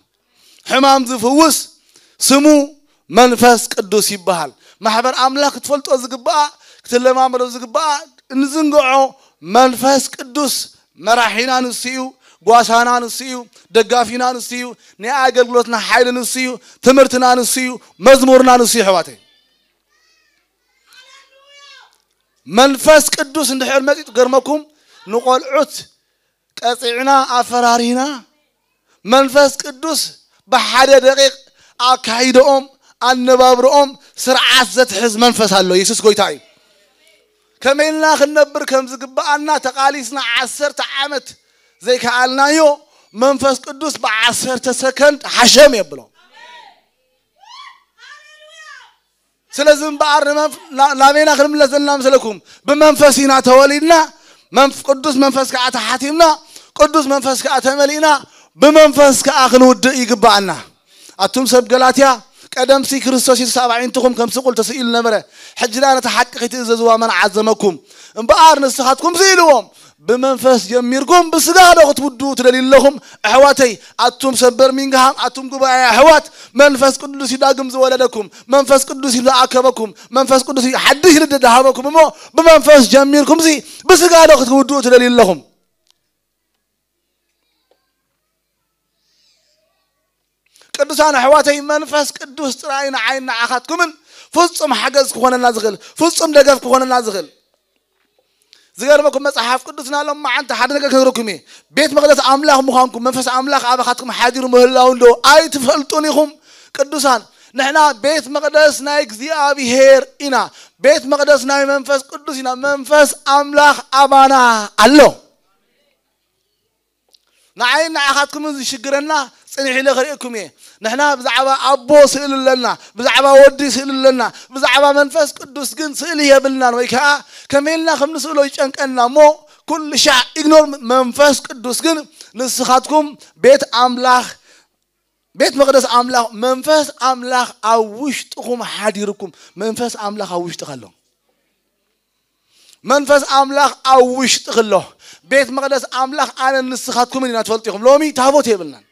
ሕማም ዝፍውስ ስሙ መንፈስ ቅዱስ ይበሃል። ማሕበር ኣምላኽ ክትፈልጦ ዝግባኣ፣ ክትለማመዶ ዝግባኣ፣ እንዝንግዖ መንፈስ ቅዱስ መራሒና ንሱ እዩ፣ ጓሳና ንሱ እዩ፣ ደጋፊና ንሱ እዩ፣ ናይ ኣገልግሎትና ሓይሊ ንሱ እዩ፣ ትምህርትና ንሱ እዩ፣ መዝሙርና ንሱ እዩ። ኣሕዋተይ መንፈስ ቅዱስ እንድሕር መፂኡ ገርመኩም ንቆልዑት ቀፂዕና ኣፈራሪና መንፈስ ቅዱስ ብሓደ ደቂቕ ኣካይደኦም ኣነባብርኦም ስርዓት ዘትሕዝ መንፈስ ኣሎ። የሱስ ጎይታ እዩ። ከመይ ኢልና ክንነብር ከም ዝግብኣና ተቓሊስና ዓሰርተ ዓመት ዘይከኣልናዮ መንፈስ ቅዱስ ብዓሰርተ ሰከንድ ሓሸም የብሎ። ስለዚ እምበኣር ንመንፍ- ና- ናበይና ክንምለስ ዘለና መስለኩም? ብመንፈስ ኢና ተወሊድና፣ መንፍ- ቅዱስ መንፈስ ከዓ ተሓቲምና፣ ቅዱስ መንፈስ ከዓ ተመሊእና፣ ብመንፈስ ከዓ ክንውድእ ይግባኣና። ኣቱም ሰብ ገላትያ፣ ቀደምሲ ክርስቶስ የሱስ ኣብ ኣዒንትኹም ከም ስቑል ተስኢሉ ነበረ። ሕጂ ደኣ ነቲ ሓቂ ከይትእዘዝዋ መን ዓዘመኩም? እምበኣር ንስኻትኩም ስኢልዎም። ብመንፈስ ጀሚርኩም ብስጋ ዶ ክትውድኡ ትደልዩ ኣለኹም? ኣሕዋተይ፣ ኣቱም ሰብ በርሚንግሃም፣ ኣቱም ጉባኤ ኣሕዋት፣ መንፈስ ቅዱስ እዩ ዳግም ዝወለደኩም፣ መንፈስ ቅዱስ እዩ ዝኣከበኩም፣ መንፈስ ቅዱስ እዩ ሓድሽ ልደት ዝሃበኩም። እሞ ብመንፈስ ጀሚርኩም ሲ ብስጋ ዶ ክትውድኡ ትደልዩ ኣለኹም? ቅዱሳን ኣሕዋተይ፣ መንፈስ ቅዱስ ጥራይ ንዓይን ንዓኻትኩምን ፍጹም ሓገዝ ክኾነና ዝኽእል፣ ፍጹም ደገፍ ክኾነና ዝኽእል። ዝገርመኩም፣ መጽሓፍ ቅዱስና ሎማዓንቲ ሓደ ነገር ክነግረኩም እየ። ቤት መቕደስ ኣምላኽ ምዃንኩም፣ መንፈስ ኣምላኽ ኣባኻትኩም ሓዲሩ ምህላው እንዶ ኣይትፈልጡን ኢኹም? ቅዱሳን፣ ንሕና ቤት መቕደስ ናይ እግዚኣብሔር ኢና። ቤት መቕደስ ናይ መንፈስ ቅዱስ ኢና። መንፈስ ኣምላኽ ኣባና ኣሎ። ንዓይን ንዓኻትኩምን ዝሽግረና ጽንሕ ኢለ ክርእየኩም እየ። ንሕና ብዛዕባ ኣቦ ስእሊ ኣለና፣ ብዛዕባ ወዲ ስእሊ ኣለና፣ ብዛዕባ መንፈስ ቅዱስ ግን ስእሊ የብልናን፣ ወይ ከኣ ከመይ ኢልና ከም ንስእሎ ይጨንቀና እሞ፣ ኩሉ ሻዕ ኢግኖር። መንፈስ ቅዱስ ግን ንስኻትኩም ቤት ኣምላኽ፣ ቤት መቕደስ ኣምላኽ፣ መንፈስ ኣምላኽ ኣብ ውሽጥኹም ሓዲርኩም። መንፈስ ኣምላኽ ኣብ ውሽጥኻ ኣሎ። መንፈስ ኣምላኽ ኣብ ውሽጥኺ ኣሎ። ቤት መቕደስ ኣምላኽ ኣነ ንስኻትኩምን ኢና ትፈልጡ ኢኹም። ሎሚ ታቦት የብልናን።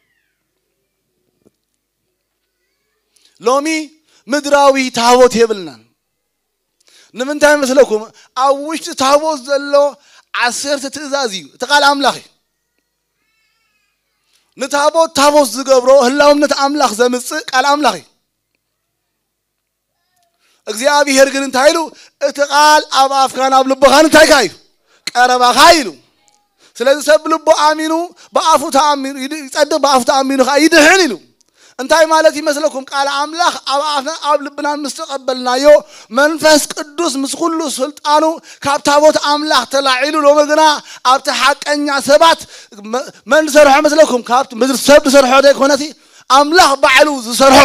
ሎሚ ምድራዊ ታቦት የብልናን። ንምንታይ መስለኩም? ኣብ ውሽጢ ታቦት ዘሎ ዓሰርተ ትእዛዝ እዩ። እቲ ቃል ኣምላኽ እዩ። ንታቦት ታቦት ዝገብሮ ህላውነት ኣምላኽ ዘምጽእ ቃል ኣምላኽ እዩ። እግዚኣብሔር ግን እንታይ ኢሉ? እቲ ቃል ኣብ ኣፍካን ኣብ ልብኻን እንታይ ከኣ እዩ? ቀረባኻ ኢሉ። ስለዚ ሰብ ብልቡ ኣሚኑ ብኣፉ ተኣሚኑ ይድ- ይጸድቕ፣ ብኣፉ ተኣሚኑ ከኣ ይድሕን ኢሉ። እንታይ ማለት ይመስለኩም? ቃል ኣምላኽ ኣብ ኣፍና ኣብ ልብናን ምስ ተቐበልናዮ መንፈስ ቅዱስ ምስ ኩሉ ስልጣኑ ካብ ታቦት ኣምላኽ ተላዒሉ ሎሚ ግና ኣብቲ ሓቀኛ ሰባት መ- መን ዝሰርሖ መስለኩም? ካብ ምድሪ ሰብ ዝሰርሖ ዘይኮነቲ ኣምላኽ ባዕሉ ዝሰርሖ።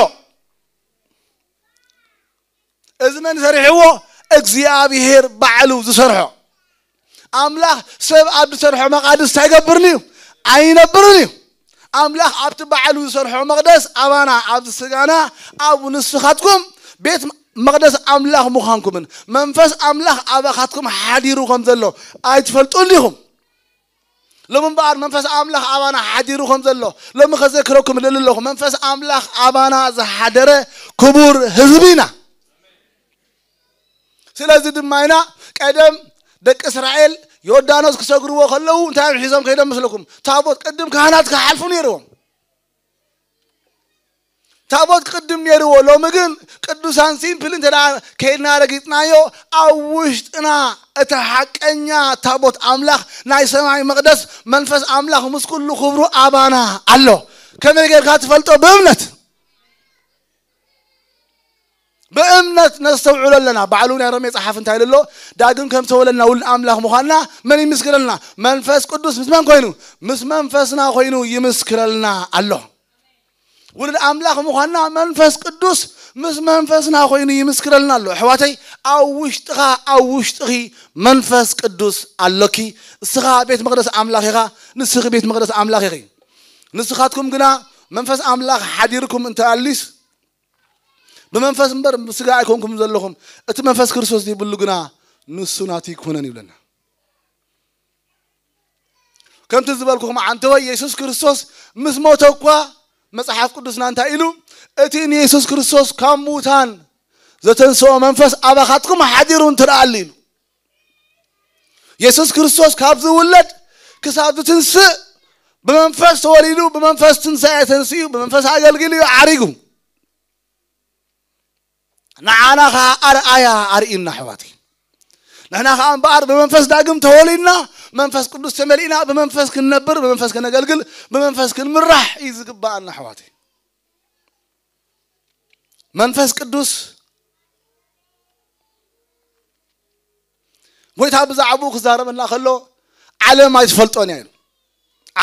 እዚ መን ሰሪሕዎ? እግዚኣብሔር ባዕሉ ዝሰርሖ። ኣምላኽ ሰብ ኣብ ዝሰርሖ መቓድስ እንታይ ይገብርን እዩ? ኣይነብርን እዩ። ኣምላኽ ኣብቲ ባዕሉ ዝሰርሖ መቕደስ ኣባና ኣብዚ ስጋና ኣብኡ ንስኻትኩም ቤት መቕደስ ኣምላኽ ምዃንኩምን መንፈስ ኣምላኽ ኣባኻትኩም ሓዲሩ ከም ዘሎ ኣይትፈልጡን ዲኹም? ሎሚ እምበኣር መንፈስ ኣምላኽ ኣባና ሓዲሩ ከም ዘሎ ሎሚ ከዘክረኩም እደሊ ኣለኹ። መንፈስ ኣምላኽ ኣባና ዝሓደረ ክቡር ህዝቢ ኢና። ስለዚ ድማ ኢና ቀደም ደቂ እስራኤል ዮርዳኖስ ክሰግርዎ ከለዉ እንታይ እዮም ሒዞም ከይዶም መስለኩም? ታቦት። ቅድም ካህናት ክሓልፉ ነይርዎም። ታቦት ቅድም ነይርዎ። ሎሚ ግን ቅዱሳን ሲምፕል እንተ ደኣ ከይድና ረጊጽናዮ ኣብ ውሽጥና እቲ ሓቀኛ ታቦት ኣምላኽ ናይ ሰማይ መቕደስ መንፈስ ኣምላኽ ምስ ኩሉ ክብሩ ኣባና ኣሎ። ከመይ ጌርካ ትፈልጦ? ብእምነት። ብእምነት ነስተውዕሎ ኣለና። ባዕሉ ናይ ሮሜ ጸሓፊ እንታይ ኢሉ ኣሎ? ዳግም ከም ተወለድና ውሉድ ኣምላኽ ምዃንና መን ይምስክረልና? መንፈስ ቅዱስ ምስ መን ኮይኑ? ምስ መንፈስና ኮይኑ ይምስክረልና ኣሎ። ውሉድ ኣምላኽ ምዃንና መንፈስ ቅዱስ ምስ መንፈስና ኮይኑ ይምስክረልና ኣሎ። ኣሕዋተይ፣ ኣብ ውሽጥኻ ኣብ ውሽጥኺ መንፈስ ቅዱስ ኣሎኪ። እስኻ ቤት መቕደስ ኣምላኽ ኢኻ። ንስኺ ቤት መቕደስ ኣምላኽ ኢኺ። ንስኻትኩም ግና መንፈስ ኣምላኽ ሓዲርኩም እንተ ኣሊስ ብመንፈስ እምበር ብስጋ ኣይኮንኩም ዘለኹም። እቲ መንፈስ ክርስቶስ ዘይብሉ ግና ንሱ ናቱ ኣይኮነን ይብለና። ከምቲ ዝበልኩኹም ዓንተወይ የሱስ ክርስቶስ ምስ ሞተ እኳ መጽሓፍ ቅዱስና እንታይ ኢሉ? እቲ ንየሱስ ክርስቶስ ካብ ምዉታን ዘተንስኦ መንፈስ ኣባኻትኩም ሓዲሩ እንትርኣሉ ኢሉ። የሱስ ክርስቶስ ካብ ዝውለድ ክሳብ ዝትንስእ ብመንፈስ ተወሊዱ፣ ብመንፈስ ትንሳኤ ተንስኡ፣ ብመንፈስ ኣገልጊሉ እዩ ዓሪጉ። ንዓና ኸዓ ኣርኣያ ኣርእዩና ኣሕዋተይ። ንሕና ኸዓ እምበኣር ብመንፈስ ዳግም ተወሊድና መንፈስ ቅዱስ ተመሊእና ብመንፈስ ክንነብር ብመንፈስ ከነገልግል ብመንፈስ ክንምራሕ እዩ ዝግባኣና ኣሕዋተይ። መንፈስ ቅዱስ ጎይታ ብዛዕባኡ ክዛረበና ከሎ ዓለም ኣይትፈልጦን እያ ኢሉ።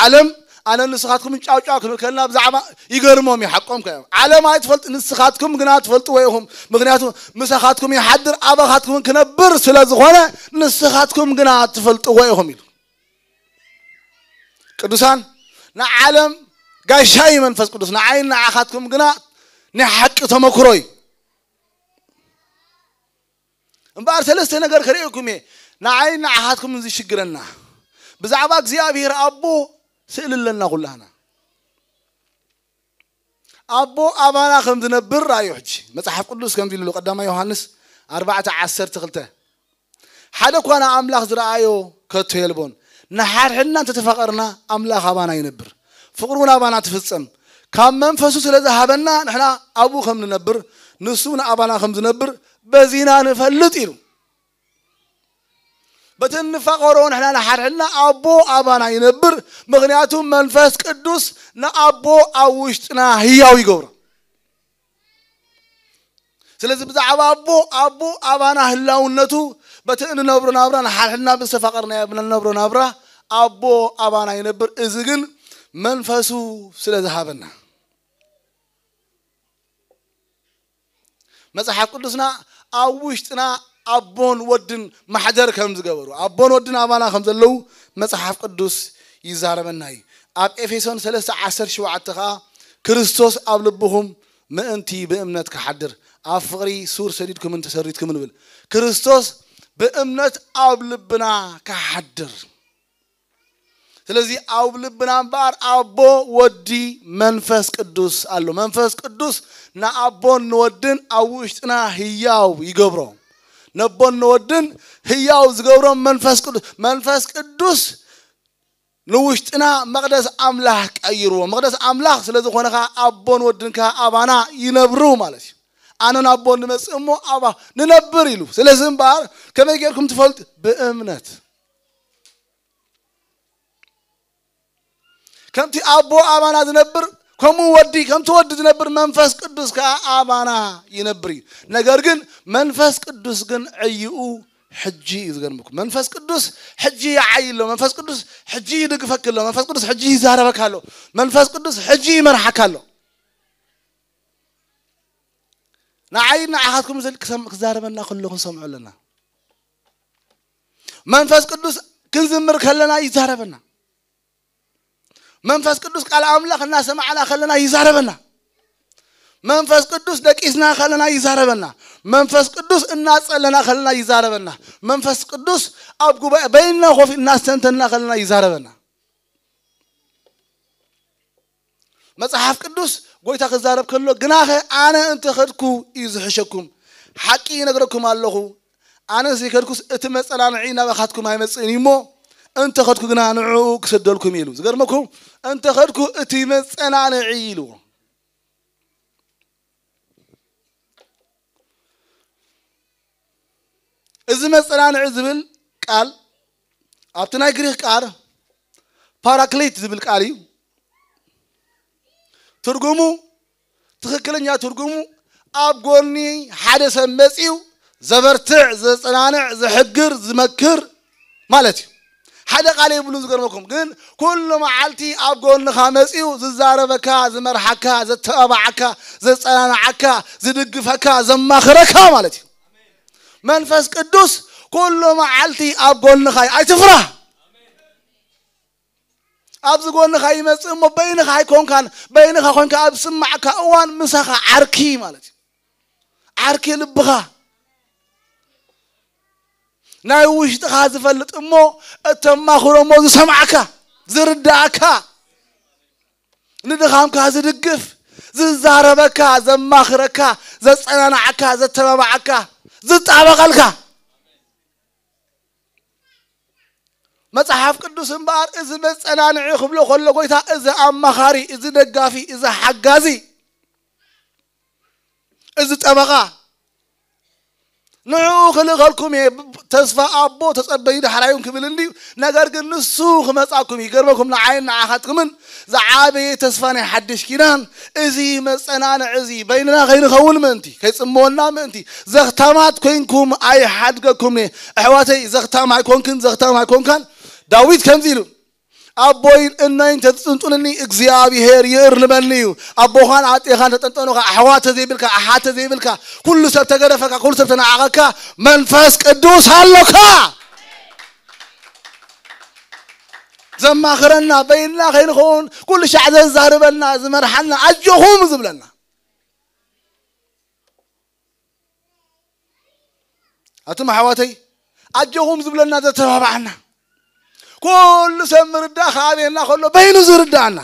ዓለም ኣነ ንስኻትኩም ጫውጫው ክንብል ከለና ብዛዕባ ይገርሞም እዩ ሓቆም ከ እዮም። ዓለም ኣይትፈልጥ ንስኻትኩም ግና ትፈልጥዎ ኢኹም። ምክንያቱ ምሳኻትኩም ይሓድር ኣባኻትኩም ክነብር ስለ ዝኾነ ንስኻትኩም ግና ትፈልጥዎ ኢኹም ኢሉ። ቅዱሳን ንዓለም ጋሻ እዩ መንፈስ ቅዱስ ንዓይን ንዓኻትኩም ግና ናይ ሓቂ ተመክሮ እዩ። እምበኣር ሰለስተ ነገር ከርእየኩም እየ። ንዓይ ንዓኻትኩም ዝሽግረና ብዛዕባ እግዚኣብሔር ኣቦ ስእሊ ኣለና ኩላህና። ኣቦ ኣባና ከም ዝነብር ራእዩ። ሕጂ መጽሓፍ ቅዱስ ከምዚ ኢሉ ቀዳማይ ዮሃንስ ኣርባዕተ ዓሰርተ ክልተ ሓደ እኳ ንኣምላኽ ዝረኣዮ ከቶ የልቦን። ንሓድሕድና እንተተፋቐርና ኣምላኽ ኣባና ይነብር፣ ፍቕሩ እውን ኣባና ትፍጸም። ካብ መንፈሱ ስለ ዝሃበና ንሕና ኣብኡ ከም ንነብር ንሱ ንኣባና ከም ዝነብር በዚና ንፈልጥ ኢሉ። በቲ እንፋቐሮ ንሕና ንሓድሕድና ኣቦ ኣባና ይነብር። ምኽንያቱ መንፈስ ቅዱስ ንኣቦ ኣብ ውሽጥና ህያው ይገብሮ። ስለዚ ብዛዕባ ኣቦ ኣቦ ኣባና ህላውነቱ በቲ እንነብሮ ናብራ ንሓድሕድና ብዝተፋቐርናዮ ብንነብሮ ናብራ ኣቦ ኣባና ይነብር። እዚ ግን መንፈሱ ስለ ዝሃበና መጽሓፍ ቅዱስና ኣብ ውሽጥና ኣቦን ወድን ማሕደር ከም ዝገበሩ፣ ኣቦን ወድን ኣባና ከም ዘለዉ መጽሓፍ ቅዱስ ይዛረበና እዩ። ኣብ ኤፌሶን ሰለስተ ዓሰርተ ሸውዓተ ኸዓ ክርስቶስ ኣብ ልብኹም ምእንቲ ብእምነት ክሓድር ኣብ ፍቕሪ ሱር ሰዲድኩምን ተሰሪትኩምን ይብል። ክርስቶስ ብእምነት ኣብ ልብና ክሓድር። ስለዚ ኣብ ልብና እምበኣር ኣቦ፣ ወዲ፣ መንፈስ ቅዱስ ኣሎ። መንፈስ ቅዱስ ንኣቦን ንወድን ኣብ ውሽጥና ህያው ይገብሮ። ነቦን ንወድን ህያው ዝገብሮም መንፈስ ቅዱስ። መንፈስ ቅዱስ ንውሽጥና መቕደስ ኣምላኽ ቀይርዎ። መቕደስ ኣምላኽ ስለ ዝኾነ ኸዓ ኣቦን ወድን ከኣ ኣባና ይነብሩ ማለት እዩ። ኣነ ናብ ኣቦ ንመጽእ እሞ ኣባ ንነብር ኢሉ። ስለዚ እምበኣር ከመይ ጌርኩም ትፈልጡ? ብእምነት። ከምቲ ኣቦ ኣባና ዝነብር፣ ከምኡ ወዲ፣ ከምቲ ወዲ ዝነብር መንፈስ ቅዱስ ከኣ ኣባና ይነብር እዩ። ነገር ግን መንፈስ ቅዱስ ግን ዕይኡ ሕጂ እዩ። ዝገርምኩም፣ መንፈስ ቅዱስ ሕጂ ይዓይ ኣሎ። መንፈስ ቅዱስ ሕጂ ይድግፈክ ኣሎ። መንፈስ ቅዱስ ሕጂ ይዛረበካ ኣሎ። መንፈስ ቅዱስ ሕጂ ይመርሓካ ኣሎ። ንዓይ ንዓኻትኩም ዝል ክሰም-፣ ክዛረበና ከሎ ክንሰምዖ ኣለና። መንፈስ ቅዱስ ክንዝምር ከለና ይዛረበና። መንፈስ ቅዱስ ቃል ኣምላኽ እናሰማዕና ከለና ይዛረበና። መንፈስ ቅዱስ ደቂስና ከለና ይዛረበና። መንፈስ ቅዱስ እናጸለና ከለና ይዛረበና። መንፈስ ቅዱስ ኣብ ጉባኤ በይንና ኮፍ እናስተንተንና ከለና ይዛረበና። መጽሓፍ ቅዱስ ጎይታ ክዛረብ ከሎ፣ ግናኸ ኣነ እንተ ኸድኩ እዩ ዝሕሸኩም። ሓቂ ይነግረኩም ኣለኹ፣ ኣነ ዘይከድኩስ እቲ መጸናንዒ ናባኻትኩም ኣይመጽእን እዩ እሞ፣ እንተ ኸድኩ ግና ንዕኡ ክሰደልኩም እዩ ኢሉ። ዝገርመኩም፣ እንተ ኸድኩ እቲ መጸናንዒ ኢልዎ። እዚ መጸናንዒ ዝብል ቃል ኣብቲ ናይ ግሪኽ ቃል ፓራክሊት ዝብል ቃል እዩ። ትርጉሙ፣ ትኽክለኛ ትርጉሙ፣ ኣብ ጎኒ ሓደ ሰብ መጺኡ ዘበርትዕ፣ ዘጸናንዕ፣ ዘሕግር፣ ዝመክር ማለት እዩ። ሓደ ቃል የብሉን። ዝገርመኩም ግን፣ ኩሉ መዓልቲ ኣብ ጎንኻ መጺኡ ዝዛረበካ፣ ዝመርሓካ፣ ዘተባብዓካ፣ ዘጸናንዓካ፣ ዝድግፈካ፣ ዘማኽረካ ማለት እዩ። መንፈስ ቅዱስ ኩሉ መዓልቲ ኣብ ጎንኻ እዩ። ኣይትፍራህ። ኣብዚ ጎንኻ ይመጽእ እሞ፣ በይንኻ ኣይኮንካን። በይንኻ ኮንካ ኣብ ዝስማዓካ እዋን ምሳኻ ዓርኪ ማለት እዩ። ዓርኪ ልብኻ፣ ናይ ውሽጥኻ ዝፈልጥ እሞ፣ እተማኽሮ እሞ ዝሰምዓካ፣ ዝርዳእካ፣ ንድኻምካ ዝድግፍ፣ ዝዛረበካ፣ ዘማኽረካ፣ ዘጸናንዓካ፣ ዘተባብዓካ፣ ዝጣበቐልካ። መጽሓፍ ቅዱስ እምበኣር እዚ መጸናንዒ ክብሎ ከሎ፣ ጎይታ፣ እዚ ኣማኻሪ፣ እዚ ደጋፊ፣ እዚ ሓጋዚ፣ እዚ ጠበቓ፣ ንዕኡ ክልእኸልኩም እየ፣ ተስፋ ኣቦ ተጸበዩ ዳሕራዩን ክብል እንድዩ። ነገር ግን ንሱ ክመጻኩም እዩ። ይገርመኩም፣ ንዓይን ንዓኻትኩምን ዝዓበየ ተስፋ ናይ ሓድሽ ኪዳን፣ እዚ መጸናንዒ እዚ በይንና ከይንኸውን ምእንቲ፣ ከይጽምወና ምእንቲ፣ ዘኽታማት ኮይንኩም ኣይሓድገኩም እየ። ኣሕዋተይ፣ ዘኽታም ኣይኮንክን፣ ዘኽታም ኣይኮንካን። ዳዊት ከምዚ ኢሉ፣ ኣቦይን እኖይን ተጽንጡንኒ፣ እግዚኣብሄር ይእርመኒ እዩ። ኣቦኻን ኣጤኻን ተጠንጠኑኻ፣ ኣሕዋት ተዘይብልካ፣ ኣሓት ተዘይብልካ፣ ኩሉ ሰብ ተገደፈካ፣ ኩሉ ሰብ ተናዓቐካ፣ መንፈስ ቅዱስ ኣሎካ። ዘማኽረና፣ በይንና ከይንኸውን፣ ኩሉ ሻዕ ዘዛርበና፣ ዝመርሓና፣ ኣጆኹም ዝብለና። ኣቱም ኣሕዋተይ፣ ኣጆኹም ዝብለና፣ ዘተባብዓና፣ ኩሉ ሰብ ምርዳእ ክኣብየና ከሎ በይኑ ዝርዳእና።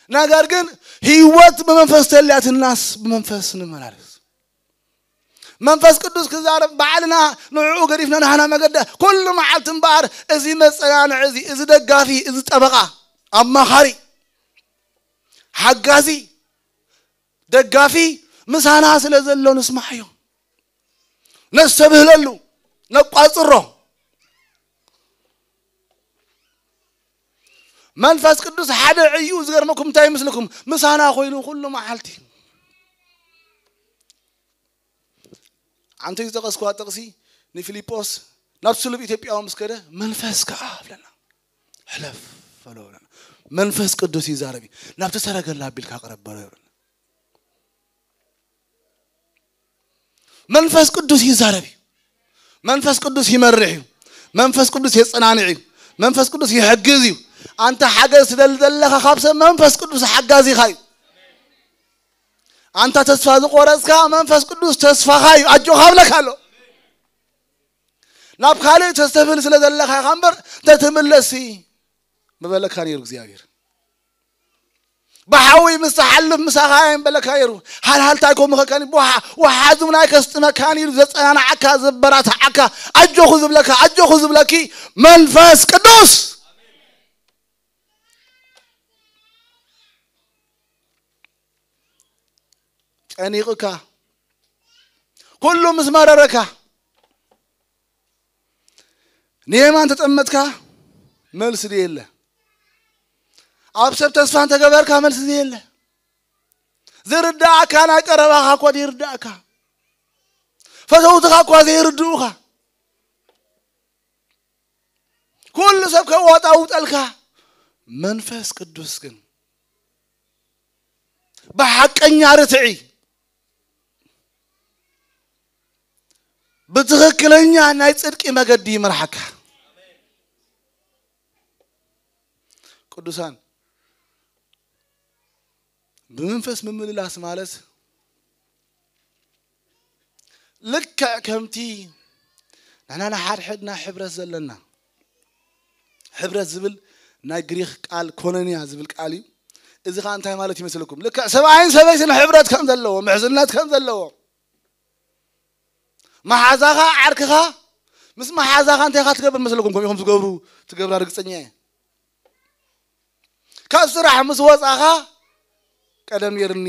ነገር ግን ህይወት ብመንፈስ ተልያትናስ ብመንፈስ ንመላለስ። መንፈስ ቅዱስ ክዛረብ ባዕልና ንዕኡ ገዲፍና ናህና መገዲ ኩሉ መዓልቲ እምበኣር፣ እዚ መጸናንዒ እዚ፣ እዚ ደጋፊ፣ እዚ ጠበቓ፣ ኣማኻሪ፣ ሓጋዚ፣ ደጋፊ ምሳና ስለ ዘሎ ንስማዓዮ፣ ነስተብህለሉ፣ ነቋጽሮ። መንፈስ ቅዱስ ሓደ ዕዩ። ዝገርመኩም እንታይ ይመስልኩም? ምሳና ኮይኑ ኩሉ መዓልቲ። ኣንቲ ዝጠቐስኩዋ ጥቕሲ ንፊልጶስ ናብ ስሉብ ኢትዮጵያዊ ምስ ከደ፣ መንፈስ ከኣ ብለና፣ ሕለፍ በሎ ብለና። መንፈስ ቅዱስ ይዛረብ እዩ። ናብቲ ሰረገላ ኣቢልካ ቅረብ በሎ ይብለና። መንፈስ ቅዱስ ይዛረብ እዩ። መንፈስ ቅዱስ ይመርሕ እዩ። መንፈስ ቅዱስ የጸናንዕ እዩ። መንፈስ ቅዱስ ይሕግዝ እዩ። ኣንተ ሓገዝ ትደሊ ዘለኻ ካብ ሰብ፣ መንፈስ ቅዱስ ሓጋዚኻ እዩ። ኣንታ ተስፋ ዝቆረጽካ፣ መንፈስ ቅዱስ ተስፋኻ እዩ። ኣጆኻ እብለካ ኣሎ። ናብ ካልእ ተስተብህል ስለ ዘለኻ ኢኻ እምበር፣ እንተትምለስሲ ምበለካ ነይሩ እግዚኣብሔር። ብሓዊ ምስ ትሓልፍ ምሳኻ እየ ምበለካ ነይሩ። ሃልሃልታ ኣይኮምኸካኒ፣ ብውሓ-፣ ወሓዚ እውን ኣይከስጥመካን ኢሉ ዘጸናንዓካ፣ ዘበራትዓካ፣ ኣጆኹ ዝብለካ፣ ኣጆኹ ዝብለኪ መንፈስ ቅዱስ። ጨኒቕካ፣ ኩሉ ምስ መረረካ፣ ንየማን ተጠመትካ፣ መልሲ ድየለ። ኣብ ሰብ ተስፋ እንተገበርካ፣ መልሲ ድየለ። ዝርዳእካ ናይ ቀረባኻ እኮ ይርዳእካ። ፈተውትኻ እኳ ዘይርድኡኻ። ኩሉ ሰብ ከዋጣውጠልካ፣ መንፈስ ቅዱስ ግን ብሓቀኛ ርትዒ፣ ብትኽክለኛ ናይ ጽድቂ መገዲ ይመርሓካ። ቅዱሳን፣ ብመንፈስ ምምልላስ ማለት ልክዕ ከምቲ ንሕና ንሓድሕድና ሕብረት ዘለና፣ ሕብረት ዝብል ናይ ግሪኽ ቃል ኮኖንያ ዝብል ቃል እዩ። እዚ ኸዓ እንታይ ማለት ይመስለኩም? ልክዕ ሰብኣይን ሰበይትን ሕብረት ከም ዘለዎ፣ ምሕዝነት ከም ዘለዎ፣ መሓዛኻ ዓርክኻ ምስ መሓዛኻ እንታይ ኢኻ ትገብር መስለኩም? ከምኡ ኢኹም ትገብሩ፣ ትገብራ ርግጸኛ እየ። ካብ ስራሕ ምስ ወጻኻ፣ ቀደም ነይርኒ፣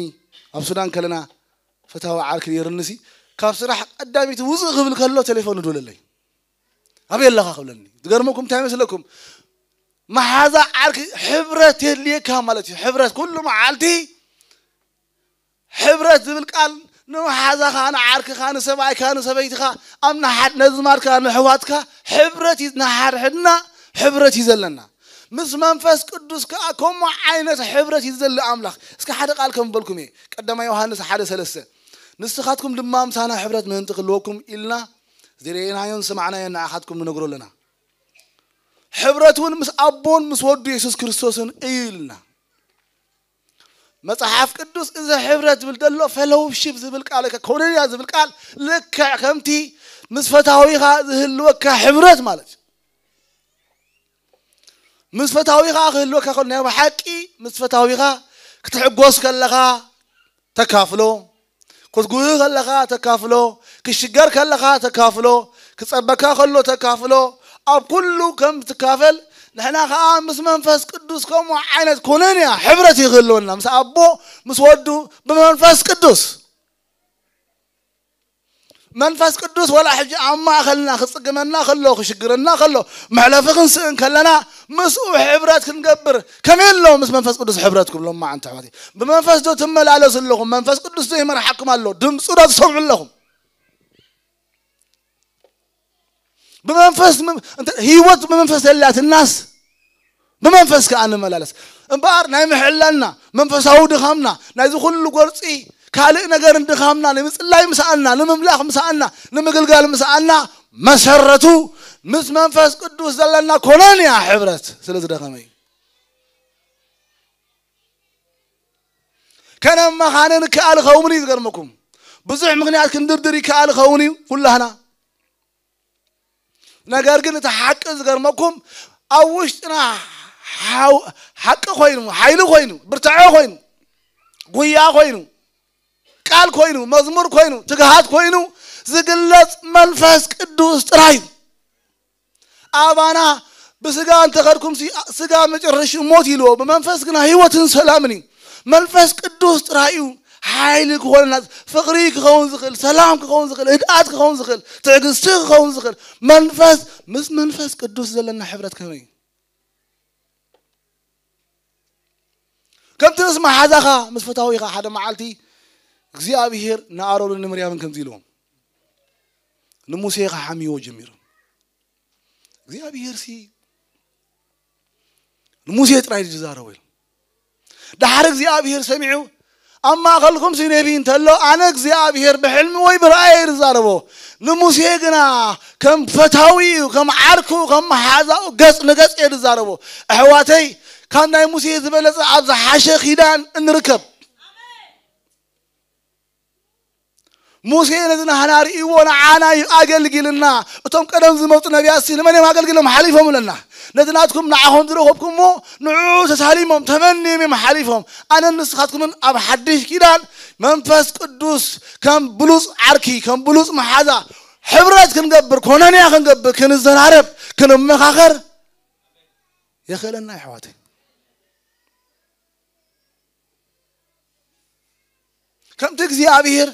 ኣብ ሱዳን ከለና ፈታዊ ዓርኪ ነይርኒ ሲ፣ ካብ ስራሕ ቀዳሚት ውጽእ ክብል ከሎ ቴሌፎን ይድውለለይ። ኣበይ ኣለኻ ክብለኒ። ዝገርመኩም እንታይ መስለኩም? መሓዛ ዓርኪ ሕብረት የድልየካ ማለት እዩ። ሕብረት ኩሉ መዓልቲ፣ ሕብረት ዝብል ቃል ንመሓዛኻ፣ ንዓርክኻ፣ ንሰብኣይካ፣ ንሰበይትኻ፣ ኣብ ንሓድ ነዝማድካ፣ ንሕዋትካ ሕብረት እዩ። ንሓድሕድና ሕብረት እዩ ዘለና። ምስ መንፈስ ቅዱስ ከኣ ከምኡ ዓይነት ሕብረት እዩ ዘለ ኣምላኽ። እስኪ ሓደ ቃል ከም በልኩም እየ። ቀዳማይ ዮሃንስ ሓደ ሰለስተ፣ "ንስኻትኩም ድማ ምሳና ሕብረት ምእንቲ ክህልወኩም ኢልና ዝረኣናዮን ዝሰማዕናዮን ንዓኻትኩም ንነግሮ ኣለና። ሕብረት እውን ምስ ኣቦን ምስ ወዱ የሱስ ክርስቶስን እዩ" ኢልና። መጽሓፍ ቅዱስ እዚ ሕብረት ዝብል ዘሎ፣ ፌሎውሺፕ ዝብል ቃል፣ ኮይኖንያ ዝብል ቃል ልክዕ ከምቲ ምስ ፈታዊኻ ዝህልወካ ሕብረት ማለት እዩ። ምስ ፈታዊኻ ክህልወካ ከሎ፣ ናይ ብሓቂ ምስ ፈታዊኻ ክትሕጎስ ከለኻ ተካፍሎ፣ ክትጉህ ከለኻ ተካፍሎ፣ ክሽገር ከለኻ ተካፍሎ፣ ክጸበካ ከሎ ተካፍሎ፣ ኣብ ኩሉ ከም ትካፈል፣ ንሕና ኸኣ ምስ መንፈስ ቅዱስ ከምኡ ዓይነት ኮነንያ ሕብረት እዩ ክህልወና፣ ምስ ኣቦ፣ ምስ ወዱ፣ ብመንፈስ ቅዱስ። መንፈስ ቅዱስ ወላ ሕጂ ኣብ ማእኸልና ክጽግመና ከሎ፣ ክሽግረና ከሎ፣ መሕለፊ ክንስእን ከለና፣ ምስኡ ሕብረት ክንገብር ከመይ ኣሎ ምስ መንፈስ ቅዱስ ሕብረትኩም? ሎማዓንቲ ኣሕዋተይ፣ ብመንፈስ ዶ ትመላለሱ ኣለኹም? መንፈስ ቅዱስ ዶ ይመርሓኩም ኣሎ? ድምፁ ዶ ትሰምዑ ኣለኹም? ብመንፈስ ም-፣ እንተ-፣ ህይወት ብመንፈስ የላትናስ፣ ብመንፈስ ከኣ ንመላለስ። እምበኣር ናይ ምሕላና፣ መንፈሳዊ ድኻምና፣ ናይዚ ኩሉ ጎርጺ ካልእ ነገር ድኻምና፣ ንምጽላይ ምሰኣና፣ ንምምላኽ ምሰኣና፣ ንምግልጋል ምሰኣና፣ መሰረቱ ምስ መንፈስ ቅዱስ ዘለና ኮነንያ ሕብረት ስለ ዝደኸመ እዩ። ከነመኻንን ይከኣል ኸውን እዩ። ዝገርመኩም፣ ብዙሕ ምኽንያት ክንድርድር ይከኣል ኸውን እዩ ኩላህና። ነገር ግን እቲ ሓቂ ዝገርመኩም፣ ኣብ ውሽጥና ሓው-፣ ሓቂ ኮይኑ፣ ሓይሊ ኮይኑ፣ ብርታዐ ኮይኑ፣ ጉያ ኮይኑ፣ ቃል ኮይኑ፣ መዝሙር ኮይኑ፣ ትግሃት ኮይኑ ዝግለጽ መንፈስ ቅዱስ ጥራይ እዩ። ኣባና ብስጋ እንተኸድኩም ሲ-፣ ስጋ መጨረሽኡ ሞት ኢልዎ፣ ብመንፈስ ግና ህይወትን ሰላምን እዩ። መንፈስ ቅዱስ ጥራይ እዩ ሓይሊ ክኾንና፣ ፍቕሪ ክኸውን ዝኽእል፣ ሰላም ክኸውን ዝኽእል፣ ህድኣት ክኸውን ዝኽእል፣ ትዕግስቲ ክኸውን ዝኽእል። መንፈስ፣ ምስ መንፈስ ቅዱስ ዘለና ሕብረት ከመይ እዩ? ከምቲ ምስ መሓዛኻ፣ ምስ ፈታዊኻ ሓደ መዓልቲ እግዚኣብሄር ንኣሮንን ንምርያምን ከምዚ ኢልዎም፣ ንሙሴ ኸሓምይዎ ጀሚሩ። እግዚኣብሄር ሲ ንሙሴ ጥራይ ዝዛረቦ ኢሉ። ደሓር እግዚኣብሄር ሰሚዑ፣ ኣብ ማእኸልኩም ሲ ነቢ እንተሎ፣ ኣነ እግዚኣብሔር ብሕልሚ ወይ ብራእይ እየ ዝዛረቦ። ንሙሴ ግና ከም ፈታዊኡ፣ ከም ዓርኩ፣ ከም መሓዛኡ ገጽ ንገጽ እየ ዝዛረቦ። ኣሕዋተይ፣ ካብ ናይ ሙሴ ዝበለጸ ኣብ ዝሓሸ ኪዳን እንርከብ። ሙሴ ነዚ ናህና ርእይዎ ንዓና እዩ ኣገልጊልና። እቶም ቀደም ዝመፁ ነቢያት ሲ ንመን እዮም ኣገልጊሎም ሓሊፎም ኣለና። ነዚ ናትኩም ንዓኹም ዝረኸብኩሞ ንዕኡ ተሳሊሞም ተመንዮም እዮም ሓሊፎም። ኣነን ንስኻትኩምን ኣብ ሓድሽ ኪዳን መንፈስ ቅዱስ ከም ብሉፅ ዓርኪ፣ ከም ብሉፅ መሓዛ ሕብረት ክንገብር፣ ኮነንያ ክንገብር፣ ክንዘራረብ፣ ክንመኻኸር የኽእለና ኣሕዋተይ። ከምቲ እግዚኣብሔር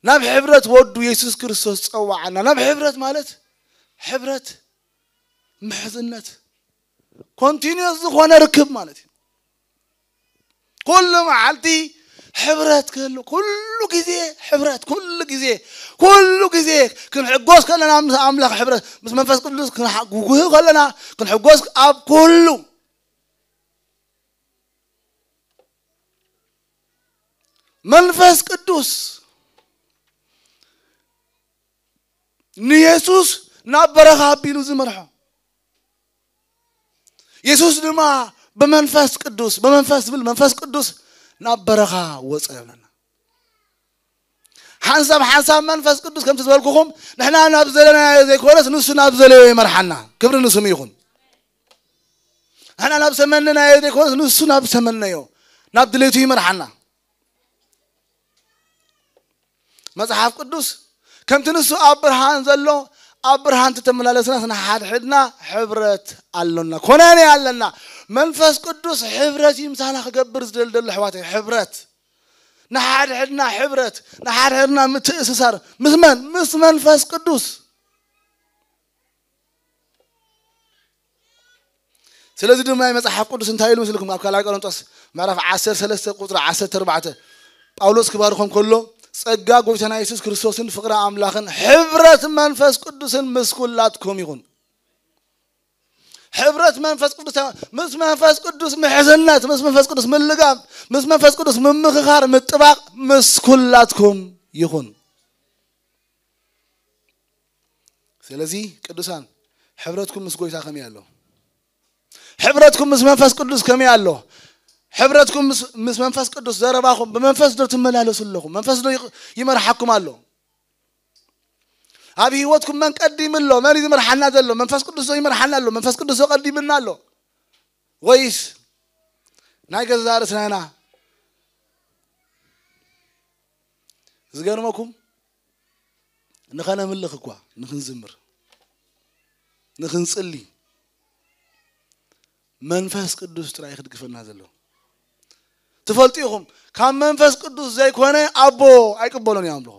ናብ ሕብረት ወዱ የሱስ ክርስቶስ ጸዋዓና። ናብ ሕብረት ማለት ሕብረት ምሕዝነት፣ ኮንቲኒየስ ዝኾነ ርክብ ማለት እዩ። ኩሉ መዓልቲ ሕብረት ክህሉ፣ ኩሉ ግዜ ሕብረት፣ ኩሉ ግዜ፣ ኩሉ ግዜ ክንሕጎስ ከለና ምስ ኣምላኽ ሕብረት፣ ምስ መንፈስ ቅዱስ ክንሓ-፣ ክጉህ ከለና፣ ክንሕጎስ ኣብ ኩሉ መንፈስ ቅዱስ ንየሱስ ናብ በረኻ ኣቢሉ ዝመርሖ። የሱስ ድማ ብመንፈስ ቅዱስ፣ ብመንፈስ ዝብል መንፈስ ቅዱስ ናብ በረኻ ወፀ ይብለና። ሓንሳብ ሓንሳብ መንፈስ ቅዱስ ከምቲ ዝበልኩኹም ንሕና ናብ ዘለናዮ ዘይኮነስ ንሱ ናብ ዘለዮ ይመርሓና። ክብሪ ንስሙ ይኹን። ንሕና ናብ ሰመንናዮ ዘይኮነስ ንሱ ናብ ሰመነዮ፣ ናብ ድሌቱ ይመርሓና። መጽሓፍ ቅዱስ ከምቲ ንሱ ኣብ ብርሃን ዘሎ ኣብ ብርሃን ተተመላለስና ንሓድሕድና ሕብረት ኣሎና፣ ኮነኔ ኣለና። መንፈስ ቅዱስ ሕብረት እዩ ምሳና ክገብር ዝደል ዘሎ ኣሕዋተይ፣ ሕብረት ንሓድሕድና፣ ሕብረት ንሓድሕድና፣ ምትእስሳር ምስ መን? ምስ መንፈስ ቅዱስ። ስለዚ ድማ መጽሓፍ ቅዱስ እንታይ ኢሉ ምስልኩም ኣብ ካልኣይ ቆሮንጦስ ምዕራፍ ዓሰርተ ሰለስተ ቁጽሪ ዓሰርተ ኣርባዕተ ጳውሎስ ክባርኾም ከሎ፣ ጸጋ ጎይታና የሱስ ክርስቶስን ፍቕሪ ኣምላኽን ሕብረት መንፈስ ቅዱስን ምስ ኩላትኩም ይኹን። ሕብረት መንፈስ ቅዱስ፣ ምስ መንፈስ ቅዱስ ምሕዝነት፣ ምስ መንፈስ ቅዱስ ምልጋብ፣ ምስ መንፈስ ቅዱስ ምምኽኻር፣ ምጥባቕ ምስ ኩላትኩም ይኹን። ስለዚ ቅዱሳን፣ ሕብረትኩም ምስ ጎይታ ከመይ ኣሎ? ሕብረትኩም ምስ መንፈስ ቅዱስ ከመይ ኣሎ? ሕብረትኩም ምስ፣ ምስ መንፈስ ቅዱስ፣ ዘረባኹም ብመንፈስ ዶ ትመላለሱ ኣለኹም? መንፈስ ዶ ይቕ-፣ ይመርሓኩም ኣሎ? ኣብ ህይወትኩም መን ቀዲሙ ኣሎ? መን እዩ ዝመርሓና ዘሎ? መንፈስ ቅዱስ ዶ ይመርሓና ኣሎ? መንፈስ ቅዱስ ዶ ቀዲምና ኣሎ? ወይስ ናይ ገዛእ ርእስና ኢና? ዝገርመኩም፣ ንኸነምልኽ እኳ፣ ንኽንዝምር፣ ንኽንጽሊ፣ መንፈስ ቅዱስ ጥራይ ክድግፈና ዘሎ። ትፈልጡ ኢኹም፣ ካብ መንፈስ ቅዱስ ዘይኮነ ኣቦ ኣይቅበሎን እዩ ኣምልኾ።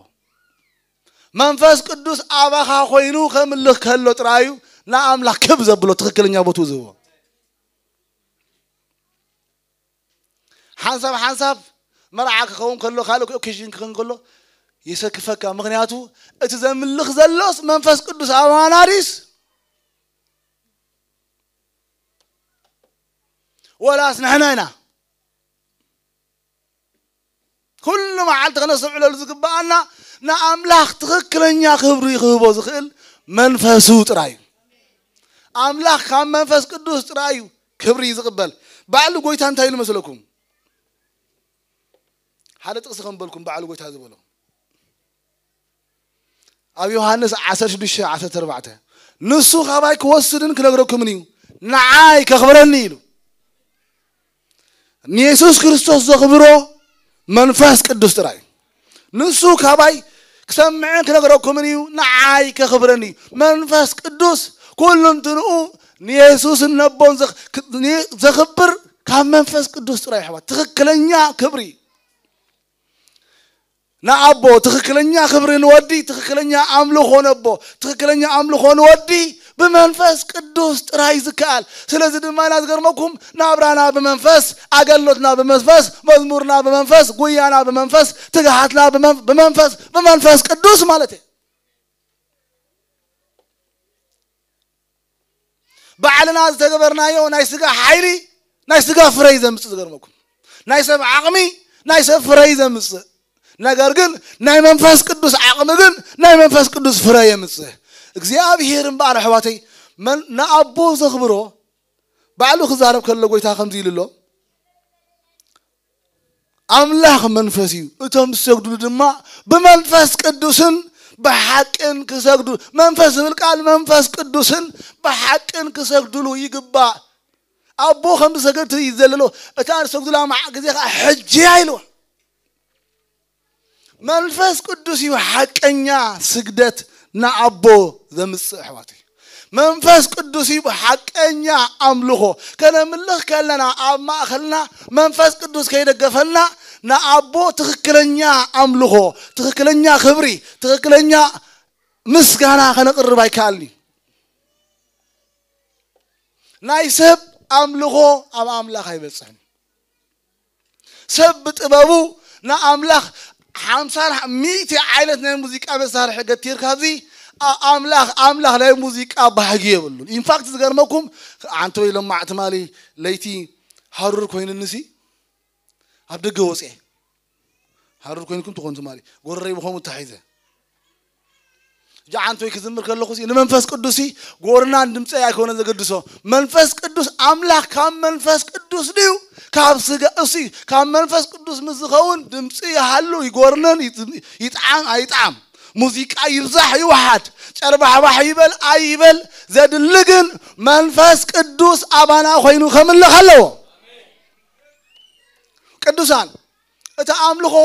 መንፈስ ቅዱስ ኣባኻ ኮይኑ ከምልኽ ከሎ ጥራይ እዩ ንኣምላኽ ክብ ዘብሎ፣ ትኽክለኛ ቦትኡ ዝህቦ። ሓንሳብ ሓንሳብ መርዓ ክኸውን ከሎ፣ ካልእ ኦኬዥን ክኸውን ከሎ የሰክፈካ። ምኽንያቱ እቲ ዘምልኽ ዘሎስ መንፈስ ቅዱስ ኣባና ድዩስ ወላስ ንሕና ኢና? ኩሉ መዓልቲ ከነስተውዕለሉ ዝግብኣና ንኣምላኽ ትኽክለኛ ክብሪ ክህቦ ዝኽእል መንፈሱ ጥራይ እዩ። ኣምላኽ ካብ መንፈስ ቅዱስ ጥራይ እዩ ክብሪ ዝቕበል። ባዕሉ ጎይታ እንታይ ኢሉ መስለኩም? ሓደ ጥቕሲ ከም በልኩም ባዕሉ ጎይታ ዝበሎ። ኣብ ዮሃንስ ዓሰርተ ሽዱሽተ ዓሰርተ ኣርባዕተ፣ "ንሱ ካባይ ክወስድን ክነግረኩምን እዩ፣ ንዓይ ከኽብረኒ" ኢሉ። ንየሱስ ክርስቶስ ዘኽብሮ መንፈስ ቅዱስ ጥራይ። ንሱ ካባይ ክሰምዕን ክነግረኩምን እዩ፣ ንዓይ ከኽብረኒ እዩ። መንፈስ ቅዱስ ኩሉ እንትንኡ ንየሱስን ነቦን ዘኽ-፣ ክ-፣ ን-፣ ዘኽብር ካብ መንፈስ ቅዱስ ጥራይ፣ ኣሕዋት፣ ትኽክለኛ ክብሪ። ንኣቦ ትኽክለኛ ክብሪ ንወዲ፣ ትኽክለኛ ኣምልኾ ነቦ፣ ትኽክለኛ ኣምልኾ ንወዲ ብመንፈስ ቅዱስ ጥራይ ዝከኣል። ስለዚ ድማ ኢና ዝገርመኩም፣ ናብራና ብመንፈስ፣ ኣገልግሎትና ብመንፈስ፣ መዝሙርና ብመንፈስ፣ ጉያና ብመንፈስ፣ ትግሃትና ብመን-፣ ብመንፈስ፣ ብመንፈስ ቅዱስ ማለት እዩ። ባዕልና ዝተገበርናዮ ናይ ስጋ ሓይሊ፣ ናይ ስጋ ፍረ እዩ ዘምጽእ። ዝገርመኩም፣ ናይ ሰብ ዓቕሚ ናይ ሰብ ፍረ እዩ ዘምፅእ። ነገር ግን ናይ መንፈስ ቅዱስ ዓቕሚ ግን ናይ መንፈስ ቅዱስ ፍረ የምፅእ። እግዚኣብሔር እምበኣር ኣሕዋተይ መን-፣ ንኣቦ ዘኽብሮ ባዕሉ ክዛረብ ከሎ ጎይታ ከምዚ ኢሉ ኣሎ፣ ኣምላኽ መንፈስ እዩ፣ እቶም ዝሰግዱሉ ድማ ብመንፈስ ቅዱስን ብሓቅን ክሰግዱ። መንፈስ ዝብል ቃል መንፈስ ቅዱስን ብሓቅን ክሰግዱሉ ይግባእ። ኣቦ ከም ዝሰገድ ትርኢ ዘሎ እታ ንሰግዱላ መዓ ግዜ ከዓ ሕጂ ኢልዎ። መንፈስ ቅዱስ እዩ ሓቀኛ ስግደት ንኣቦ ዘምፅእ ኣሕዋተይ። መንፈስ ቅዱስ እዩ ሓቀኛ ኣምልኾ። ከነምልኽ ከለና ኣብ ማእኸልና መንፈስ ቅዱስ ከይደገፈና ንኣቦ ትኽክለኛ ኣምልኾ፣ ትኽክለኛ ክብሪ፣ ትኽክለኛ ምስጋና ከነቕርብ ኣይከኣልን እዩ። ናይ ሰብ ኣምልኾ ኣብ ኣምላኽ ኣይበፅሕን። ሰብ ብጥበቡ ንኣምላኽ ሓምሳን ሚእቲ ዓይነት ናይ ሙዚቃ መሳርሒ ገቲርካ ኣብዚ ኣ-፣ ኣምላኽ ኣምላኽ ናይ ሙዚቃ ባህጊ የብሉን። ኢንፋክት ዝገርመኩም ዓንተወይ ሎማዕ ትማሊ ለይቲ ሃሩር ኮይኑንሲ ኣብ ደገ ወፅኤ ሃሩር ኮይንኩም ትኾኑ ትማሊ ጎረረይ ብኸምኡ ተታሒዘ ጃዓንቶይ ክዝምር ከለኹ ሲ ንመንፈስ ቅዱስ ሲ ጎርናን ድምፀይ ኣይኮነ ዘገድሶ። መንፈስ ቅዱስ ኣምላኽ ካብ መንፈስ ቅዱስ ድዩ ካብ ስጋ? እሱ ካብ መንፈስ ቅዱስ ምስ ዝኸውን ድምፂ ይሃሉ ይጎርነን ይጥ-፣ ይጥዓም ኣይጥዓም፣ ሙዚቃ ይብዛሕ ይውሓድ፣ ጨርባሕባሕ ይበል ኣይበል፣ ዘድሊ ግን መንፈስ ቅዱስ ኣባና ኮይኑ ከምልኽ ኣለዎ። ቅዱሳን እቲ ኣምልኾ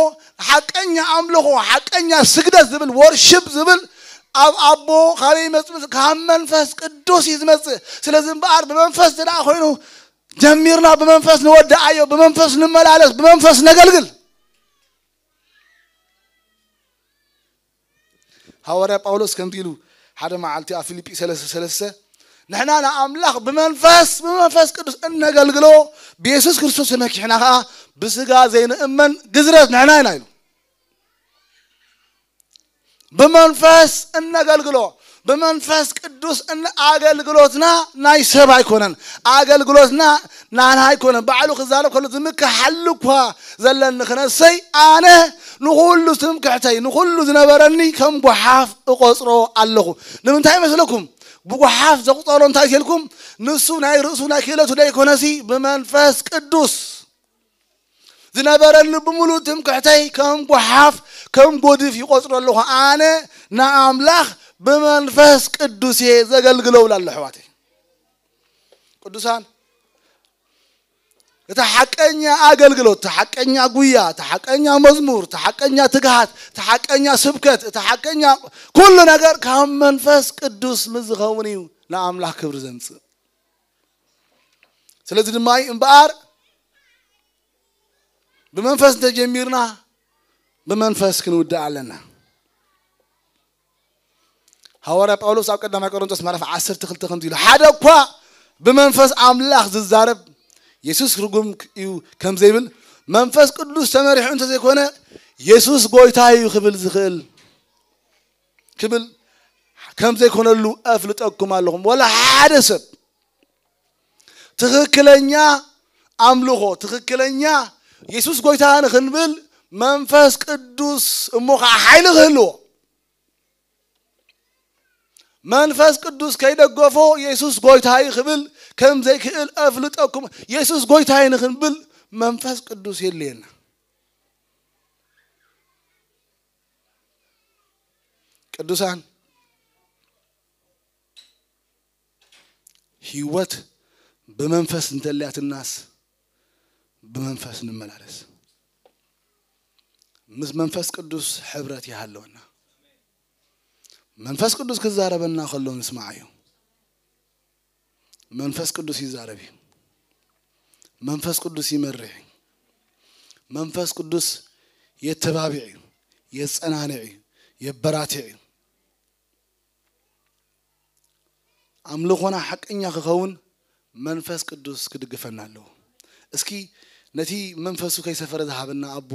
ሓቀኛ ኣምልኾ ሓቀኛ ስግደት ዝብል ወርሽፕ ዝብል ኣብ ኣቦ ካበይ ይመጽእ? ካብ መንፈስ ቅዱስ እዩ ዝመጽእ። ስለዚ እምበኣር ብመንፈስ ዝደኣ ኮይኑ ጀሚርና ብመንፈስ ንወድኣዮ፣ ብመንፈስ ንመላለስ፣ ብመንፈስ ነገልግል። ሃዋርያ ጳውሎስ ከምዚ ኢሉ ሓደ መዓልቲ ኣብ ፊልጲ ሰለስተ ሰለስተ ንሕና ንኣምላኽ ብመንፈስ ብመንፈስ ቅዱስ እነገልግሎ ብየሱስ ክርስቶስ ተመኪሕና ኸዓ ብስጋ ዘይንእመን ግዝረት ንሕና ኢና ኢሉ። ብመንፈስ እነገልግሎ ብመንፈስ ቅዱስ እን-፣ ኣገልግሎትና ናይ ሰብ ኣይኮነን። ኣገልግሎትና ናና ኣይኮነን። ባዕሉ ክዛረብ ከሎ ዝምክሓሉ እኳ ዘለኒ ክነሰይ ኣነ ንኹሉ ትምክሕተይ ንኹሉ ዝነበረኒ ከም ጓሓፍ እቆጽሮ ኣለኹ። ንምንታይ ይመስለኩም? ብጓሓፍ ዘቁጸሮ እንታይ ሲልኩም? ንሱ ናይ ርእሱ ናይ ክእለቱ ደይኮነሲ ብመንፈስ ቅዱስ ዝነበረኒ ብምሉእ ትምክሕተይ ከም ጓሓፍ ከም ጎድፍ ይቆጽሮ ኣለኹ። ኣነ ንኣምላኽ ብመንፈስ ቅዱስ እየ ዘገልግሎ እብላ ኣሎ ኣሕዋተይ። ቅዱሳን እቲ ሓቀኛ ኣገልግሎት፣ እቲ ሓቀኛ ጉያ፣ እቲ ሓቀኛ መዝሙር፣ እቲ ሓቀኛ ትግሃት፣ እቲ ሓቀኛ ስብከት፣ እቲ ሓቀኛ ኩሉ ነገር ካብ መንፈስ ቅዱስ ምስ ዝኸውን እዩ ንኣምላኽ ክብሪ ዘምጽእ። ስለዚ ድማ እዩ እምበኣር ብመንፈስ እንተጀሚርና ብመንፈስ ክንውድእ ኣለና። ሃዋርያ ጳውሎስ ኣብ ቀዳማይ ቆሮንቶስ ምዕራፍ ዓሰርተ ክልተ ከምዚ ኢሉ ሓደ እኳ ብመንፈስ ኣምላኽ ዝዛረብ የሱስ ርጉም እዩ ከም ዘይብል መንፈስ ቅዱስ ተመሪሑ እንተዘይኮነ የሱስ ጎይታ እዩ ክብል ዝኽእል ክብል ከም ዘይኮነሉ ኣፍልጠኩም ኣለኹም። ወላ ሓደ ሰብ ትኽክለኛ ኣምልኾ ትኽክለኛ የሱስ ጎይታ ንኽንብል መንፈስ ቅዱስ እሞ ከዓ ሓይሊ ክህልዎ መንፈስ ቅዱስ ከይደገፎ የሱስ ጎይታይ ክብል ከም ዘይክእል ኣፍልጠኩም። የሱስ ጎይታይ ንኽንብል መንፈስ ቅዱስ የድልየና። ቅዱሳን ህይወት ብመንፈስ እንተልያትናስ ብመንፈስ ንመላለስ። ምስ መንፈስ ቅዱስ ሕብረት ይሃለወና። መንፈስ ቅዱስ ክዛረበና ከሎ ንስማዓዮ። መንፈስ ቅዱስ ይዛረብ እዩ። መንፈስ ቅዱስ ይመርሕ እዩ። መንፈስ ቅዱስ የተባብዕ እዩ፣ የጸናንዕ እዩ፣ የበራትዕ እዩ። ኣምልኾና ሓቀኛ ክኸውን መንፈስ ቅዱስ ክድግፈና ኣለዎ። እስኪ ነቲ መንፈሱ ከይሰፈረ ዝሃበና ኣቦ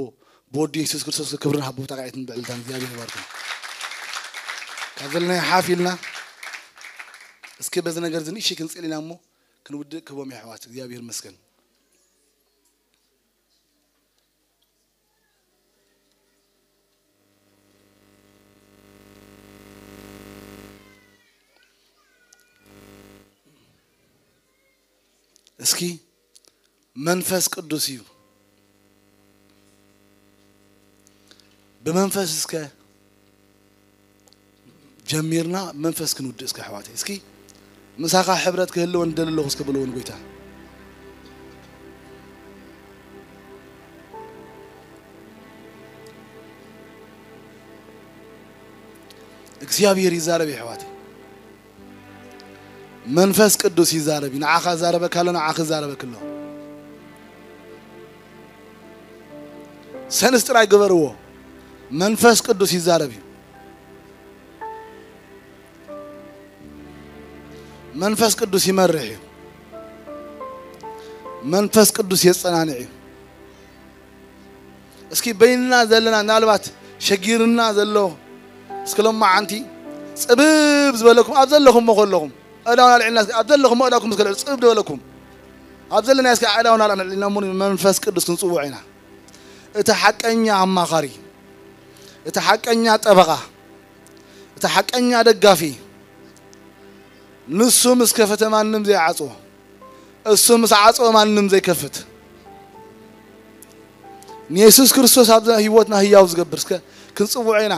ብወዲ የሱስ ክርስቶስ ክብርን ሃቦ ጣቃዒትን ብዕልታን እግዚኣብሔር ይባርኩም። ካብ ዘለናዮ ሓፍ ኢልና እስኪ በዚ ነገር እዚ ንእሽተይ ክንጽል ኢና እሞ ክንውድእ ክቦም የሕዋት እግዚኣብሔር ይመስገን። እስኪ መንፈስ ቅዱስ እዩ። ብመንፈስ እስከ ጀሚርና መንፈስ ክንውድእ እስከ ኣሕዋተይ። እስኪ ምሳኻ ሕብረት ክህልወን እደሊ ኣለኹ እስከ በልዎ ንጎይታ። እግዚኣብሔር ይዛረብ እዩ ኣሕዋተይ። መንፈስ ቅዱስ ይዛረብ እዩ። ንዓኻ ዛረበካ ኣሎ፣ ንዓኺ ዛረበክ ኣሎ። ሰንስ ጥራይ ግበርዎ። መንፈስ ቅዱስ ይዛረብ እዩ። መንፈስ ቅዱስ ይመርሕ እዩ። መንፈስ ቅዱስ የጸናንዕ እዩ። እስኪ በይንና ዘለና ምናልባት ሸጊርና ዘሎ እስኪ ሎማዓንቲ ጽብብ ዝበለኩም ኣብ ዘለኹም ከለኹም ኣእዳውና ኣልዒልና እስኪ ኣብ ዘለኹም ኣእዳውኩም እስኪ ልዕሉ ጽብብ ዝበለኩም ኣብ ዘለና እስኪ ኣእዳውና ኣልዒልና እሞ መንፈስ ቅዱስ ክንጽውዖ ኢና። እቲ ሓቀኛ ኣማኻሪ፣ እቲ ሓቀኛ ጠበቓ፣ እቲ ሓቀኛ ደጋፊ ንሱ ምስ ከፈተ ማንም ዘይዓጽዎ፣ እሱ ምስ ዓጽወ ማንም ዘይከፍት ንየሱስ ክርስቶስ ኣብ ህይወትና ህያው ዝገብር እስከ ክንጽውዖ ኢና።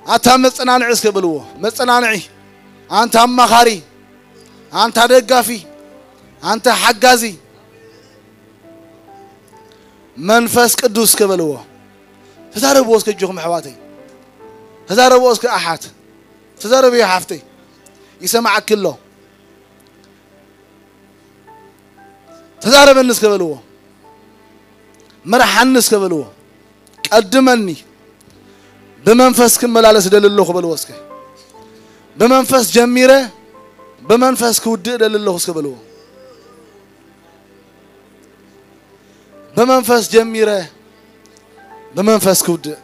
ኣታ መጸናንዒ እስከ በልዎ። መጸናንዒ፣ ኣንታ ኣማኻሪ፣ ኣንታ ደጋፊ፣ ኣንታ ሓጋዚ መንፈስ ቅዱስ እስከ በልዎ። ተዛረብዎ እስከ ኣጆኹም ኣሕዋተይ። ተዛረብዎ እስከ ኣሓት። ተዛረብዮ ሓፍተይ። ይሰማዓኪ ኣሎ። ተዛረበኒ እስከ በልዎ። መርሓኒ እስከ በልዎ። ቀድመኒ። ብመንፈስ ክመላለስ እደሊ ኣለኹ በልዎ እስከ። ብመንፈስ ጀሚረ ብመንፈስ ክውድእ እደሊ ኣለኹ እስከ በልዎ። ብመንፈስ ጀሚረ ብመንፈስ ክውድእ።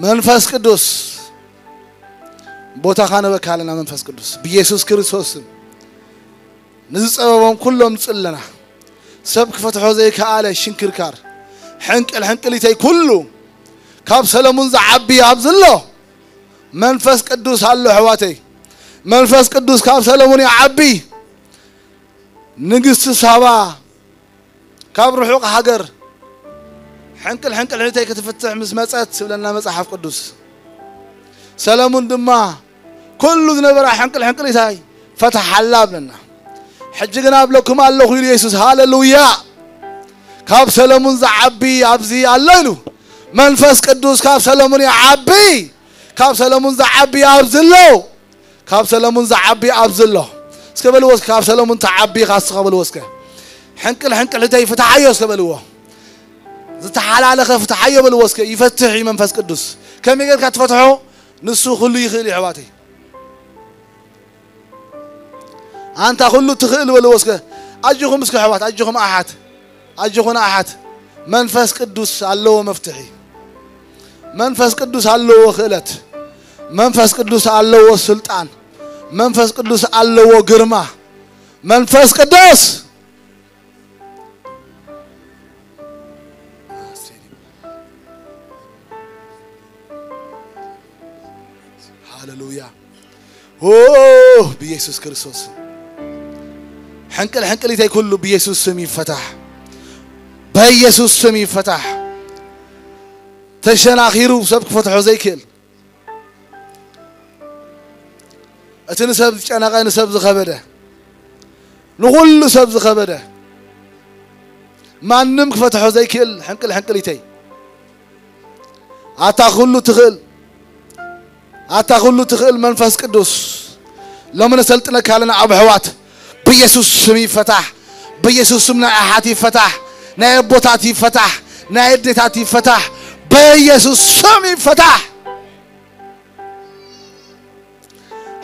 መንፈስ ቅዱስ ቦታኻ ንበካ ኣለና። መንፈስ ቅዱስ ብኢየሱስ ክርስቶስ ስም ንዝጸበቦም ኩሎም ንጽሊ ኣለና። ሰብ ክፈትሖ ዘይከኣለ ሽንክርካር፣ ሕንቅል ሕንቅሊተይ ኩሉ ካብ ሰለሙን ዝዓቢ ኣብዚ ኣሎ። መንፈስ ቅዱስ ኣሎ ኣሕዋተይ። መንፈስ ቅዱስ ካብ ሰለሙን ይዓቢ። ንግስቲ ሳባ ካብ ርሑቕ ሃገር ሕንቅል ሕንቅል ሕንቅሊተይ ክትፍትሕ ምስ መጸት ትብለና መጽሓፍ ቅዱስ። ሰለሙን ድማ ኩሉ ዝነበራ ሕንቅል ሕንቅሊታይ ፈትሓላ እብለና። ሕጂ ግና እብለኩም ኣለኹ ኢሉ የሱስ። ሃሌሉያ። ካብ ሰለሙን ዝዓቢ ኣብዚ ኣሎ ኢሉ። መንፈስ ቅዱስ ካብ ሰለሙን ይዓቢ። ካብ ሰለሙን ዝዓቢ ኣብዚ ኣሎ። ካብ ሰለሙን ዝዓቢ ኣብዚ ኣሎ። እስከ በልዎ እስከ፣ ካብ ሰለሙን ትዓቢ ኢኻ እስኻ በልዎ እስከ። ሕንቅል ሕንቅሊተይ ፍትሓዮ እስከ በልዎ። ዝተሓላለኸ ፍትሓዮ በልዎ እስከ። ይፈትሕ እዩ መንፈስ ቅዱስ። ከመይ ጌርካ ትፈትሖ? ንሱ ኩሉ ይኽእል እዩ ኣሕዋተይ። ኣንታ ኩሉ ትኽእል በልዎ እስከ። ኣጆኹም እስከ ኣሕዋት፣ ኣጆኹም ኣሓት፣ ኣጆኹን ኣሓት። መንፈስ ቅዱስ ኣለዎ መፍትሒ። መንፈስ ቅዱስ ኣለዎ ክእለት። መንፈስ ቅዱስ ኣለዎ ስልጣን። መንፈስ ቅዱስ ኣለዎ ግርማ። መንፈስ ቅዱስ ሃሌሉያ። ኦ፣ ብኢየሱስ ክርስቶስ ስም። ሕንቅል ሕንቅሊተይ ኩሉ ብኢየሱስ ስም ይፈታሕ። በኢየሱስ ስም ይፈታሕ። ተሸናኺሩ ሰብ ክፈትሖ ዘይክእል። እቲ ንሰብ ዝጨነቐ፣ ንሰብ ዝኸበደ፣ ንኹሉ ሰብ ዝኸበደ፣ ማንም ክፈትሖ ዘይክእል ሕንቅል ሕንቅሊተይ። ኣታ ኩሉ ትኽእል፣ ኣታ ኩሉ ትኽእል መንፈስ ቅዱስ። ሎሚ ነሰልጥነካ ኣለና ኣብ ኣሕዋት። ብኢየሱስ ስም ይፈታሕ። ብኢየሱስ ስም ናይ ኣሓት ይፈታሕ። ናይ ኣቦታት ይፈታሕ። ናይ ኣዴታት ይፈታሕ። ብኢየሱስ ስም ይፈታሕ።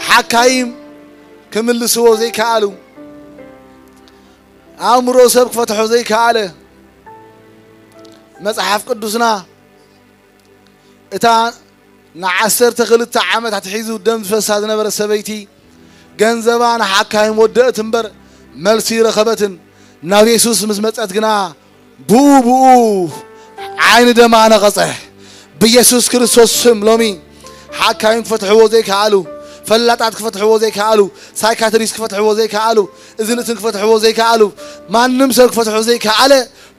ሓካይም ክምልስዎ ዘይከኣሉ፣ ኣእምሮ ሰብ ክፈትሖ ዘይከኣለ፣ መጽሓፍ ቅዱስና እታ ንዓሰርተ ክልተ ዓመት ኣትሒዙ ደም ዝፈሳ ዝነበረ ሰበይቲ ገንዘባ ንሓካይም ወደእት እምበር መልሲ ረኸበትን። ናብ የሱስ ምስ መጸት ግና ብኡ ብኡ ዓይኒ ደማ ነቐጸ። ብኢየሱስ ክርስቶስ ስም ሎሚ ሓካይም ክፈትሕዎ ዘይከኣሉ፣ ፈላጣት ክፈትሕዎ ዘይከኣሉ፣ ሳይካትሪስት ክፈትሕዎ ዘይከኣሉ፣ እዝንትን ክፈትሕዎ ዘይከኣሉ፣ ማንም ሰብ ክፈትሖ ዘይከኣለ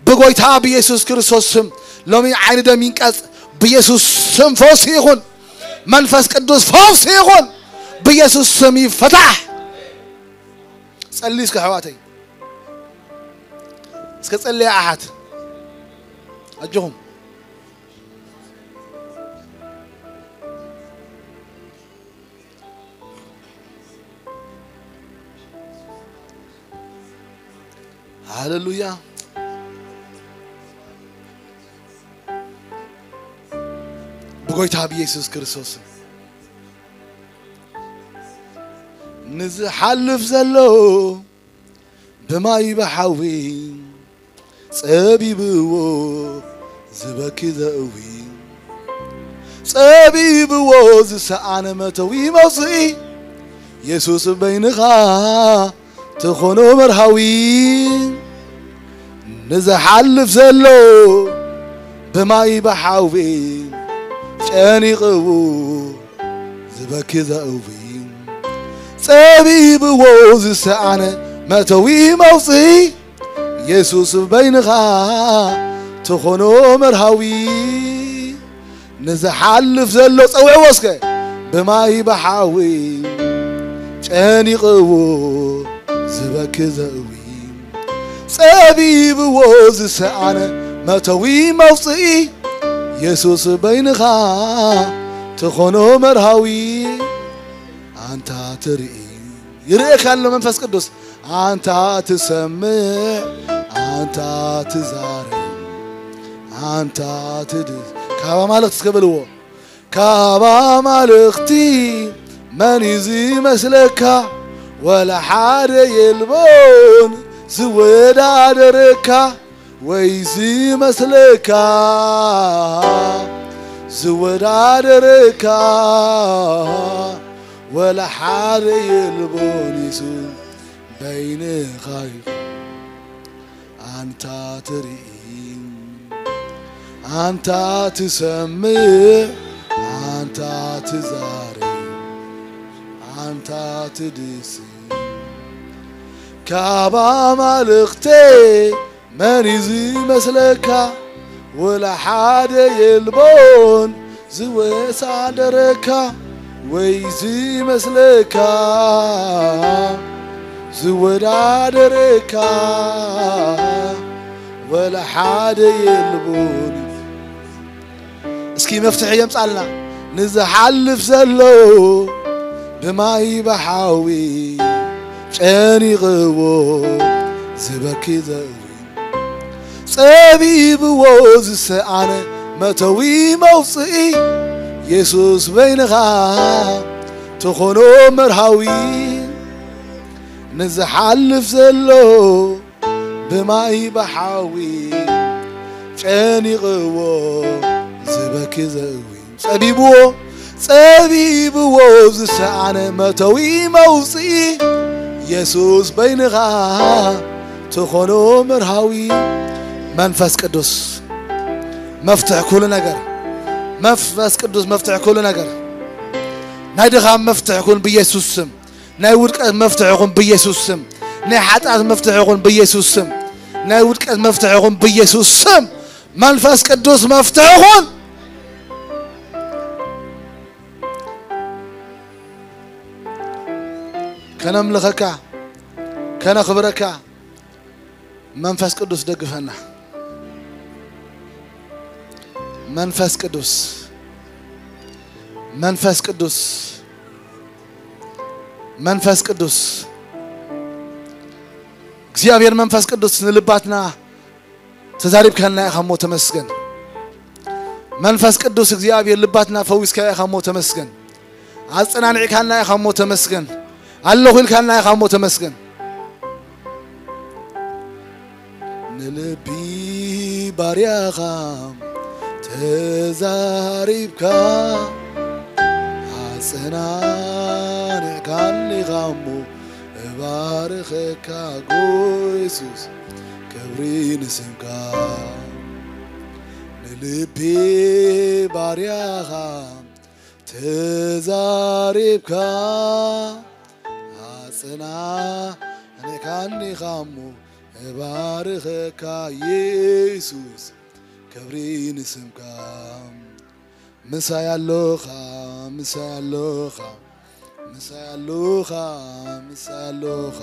ብጎይታ ብኢየሱስ ክርስቶስ ስም ሎሚ ዓይኒ ደም ይንቀጽ። ብኢየሱስ ስም ፈውሲ ይኹን። መንፈስ ቅዱስ ፈውሲ ይኹን። ብኢየሱስ ስም ይፈታሕ። ጸሊ እስከ ኣሕዋተይ፣ እስከ ጸልያ ኣሓት ኣጆኹም። ሃሌሉያ። ብጎይታ ብኢየሱስ ክርስቶስ ንዝሓልፍ ዘሎ ብማይ ብሓዊ ጸቢብዎ ዝበኪ ዘእዊ፣ ጸቢብዎ ዝሰኣነ መተዊ መውፅኢ፣ የሱስ በይንኻ ትኾኖ መርሃዊ። ንዝሓልፍ ዘሎ ብማይ ብሓዊ ጨኒቕዎ ዝበኪ ዘእዊ፣ ጸቢብዎ ዝሰኣነ መእተዊ መውፅኢ፣ የሱስ በይንኻ ትኾኖ መርሃዊ። ንዝሓልፍ ዘሎ ጸውዕዎ እስከ፣ ብማይ ብሓዊ ጨኒቕዎ ዝበኪ ዘእዊ፣ ጸቢብዎ ዝሰኣነ መእተዊ መውፅኢ፣ የሱስ በይንኻ ትኾኖ መርሃዊ። ኣንታ ትርኢ፣ ይርእየካ ኣሎ መንፈስ ቅዱስ። ኣንታ ትሰምዕ፣ ኣንታ ትዛረብ፣ ኣንታ ትድ-፣ ካብ ኣማልኽቲ እስከ በልዎ። ካብ ኣማልኽቲ መን እዩ ዝመስለካ? ወላ ሓደ የልቦን ዝወዳደረካ ወይ ዝመስለካ፣ ዝወዳደረካ ወላ ሓደ የልቦን። የሱስ በይንኻ ኢኻ። ኣንታ ትርኢ፣ ኣንታ ትሰምዕ፣ ኣንታ ትዛረብ፣ ኣንታ ትድስስ። ካብ ኣማልኽቴ መን እዩ ዝመስለካ? ወላ ሓደ የልቦን ዝወሳደረካ ወይ ዝመስለካ፣ ዝወዳደረካ ወላ ሓደ የልቦን። እስኪ መፍትሒ የምጻልና። ንዝሓልፍ ዘሎ ብማይ ብሓዊ ጨኒቕዎ ዝበኪ ዘእዊ፣ ጸቢብዎ ዝሰኣነ መእተዊ መውፅኢ፣ የሱስ በይንኻ ትኾኖ መርሃዊ። ንዝሓልፍ ዘሎ ብማይ ብሓዊ ጨኒቕዎ ዝበኪ ዘእዊ፣ ጸቢብዎ፣ ጸቢብዎ ዝሰኣነ መእተዊ መውፅኢ፣ የሱስ በይንኻ ትኾኖ መርሃዊ። መንፈስ ቅዱስ መፍትሕ ኩሉ ነገር፣ መንፈስ ቅዱስ መፍትሕ ኩሉ ነገር። ናይ ድኻም መፍትሕ ኩን ብኢየሱስ ስም። ናይ ውድቀት መፍትሒ ይኹን ብኢየሱስ ስም። ናይ ሓጢኣት መፍትሒ ይኹን ብኢየሱስ ስም። ናይ ውድቀት መፍትሒ ይኹን ብኢየሱስ ስም። መንፈስ ቅዱስ መፍትሒ ይኹን። ከነምልኸካ፣ ከነኽብረካ መንፈስ ቅዱስ ደግፈና። መንፈስ ቅዱስ፣ መንፈስ ቅዱስ፣ መንፈስ ቅዱስ፣ እግዚኣብሔር መንፈስ ቅዱስ ንልባትና ተዛሪብካና ኢኻ እሞ ተመስገን። መንፈስ ቅዱስ እግዚኣብሔር ልባትና ፈዊስካ ኢኻ እሞ ተመስገን። ኣጸናኒዕካና ኢኻ እሞ ተመስገን። ኣለኹ ኢልካና ኢኻ እሞ ተመስገን። ንልቢ ባርያኻ ተዛሪብካ፣ ኣጸናኒዕካኒ ኢኻ እሞ እባርኸካ ጎይሱስ፣ ክብሪ ንስምካ። ልቢ ባርያኻ ተዛሪብካ ኣጽናንኻሞ እባርኸካ ኢየሱስ ክብሪ ንስምካ። ምሳይ ኣሎኻ ምሳይ ኣሎኻ ምሳይ ኣሎኻ ምሳይ ኣሎኻ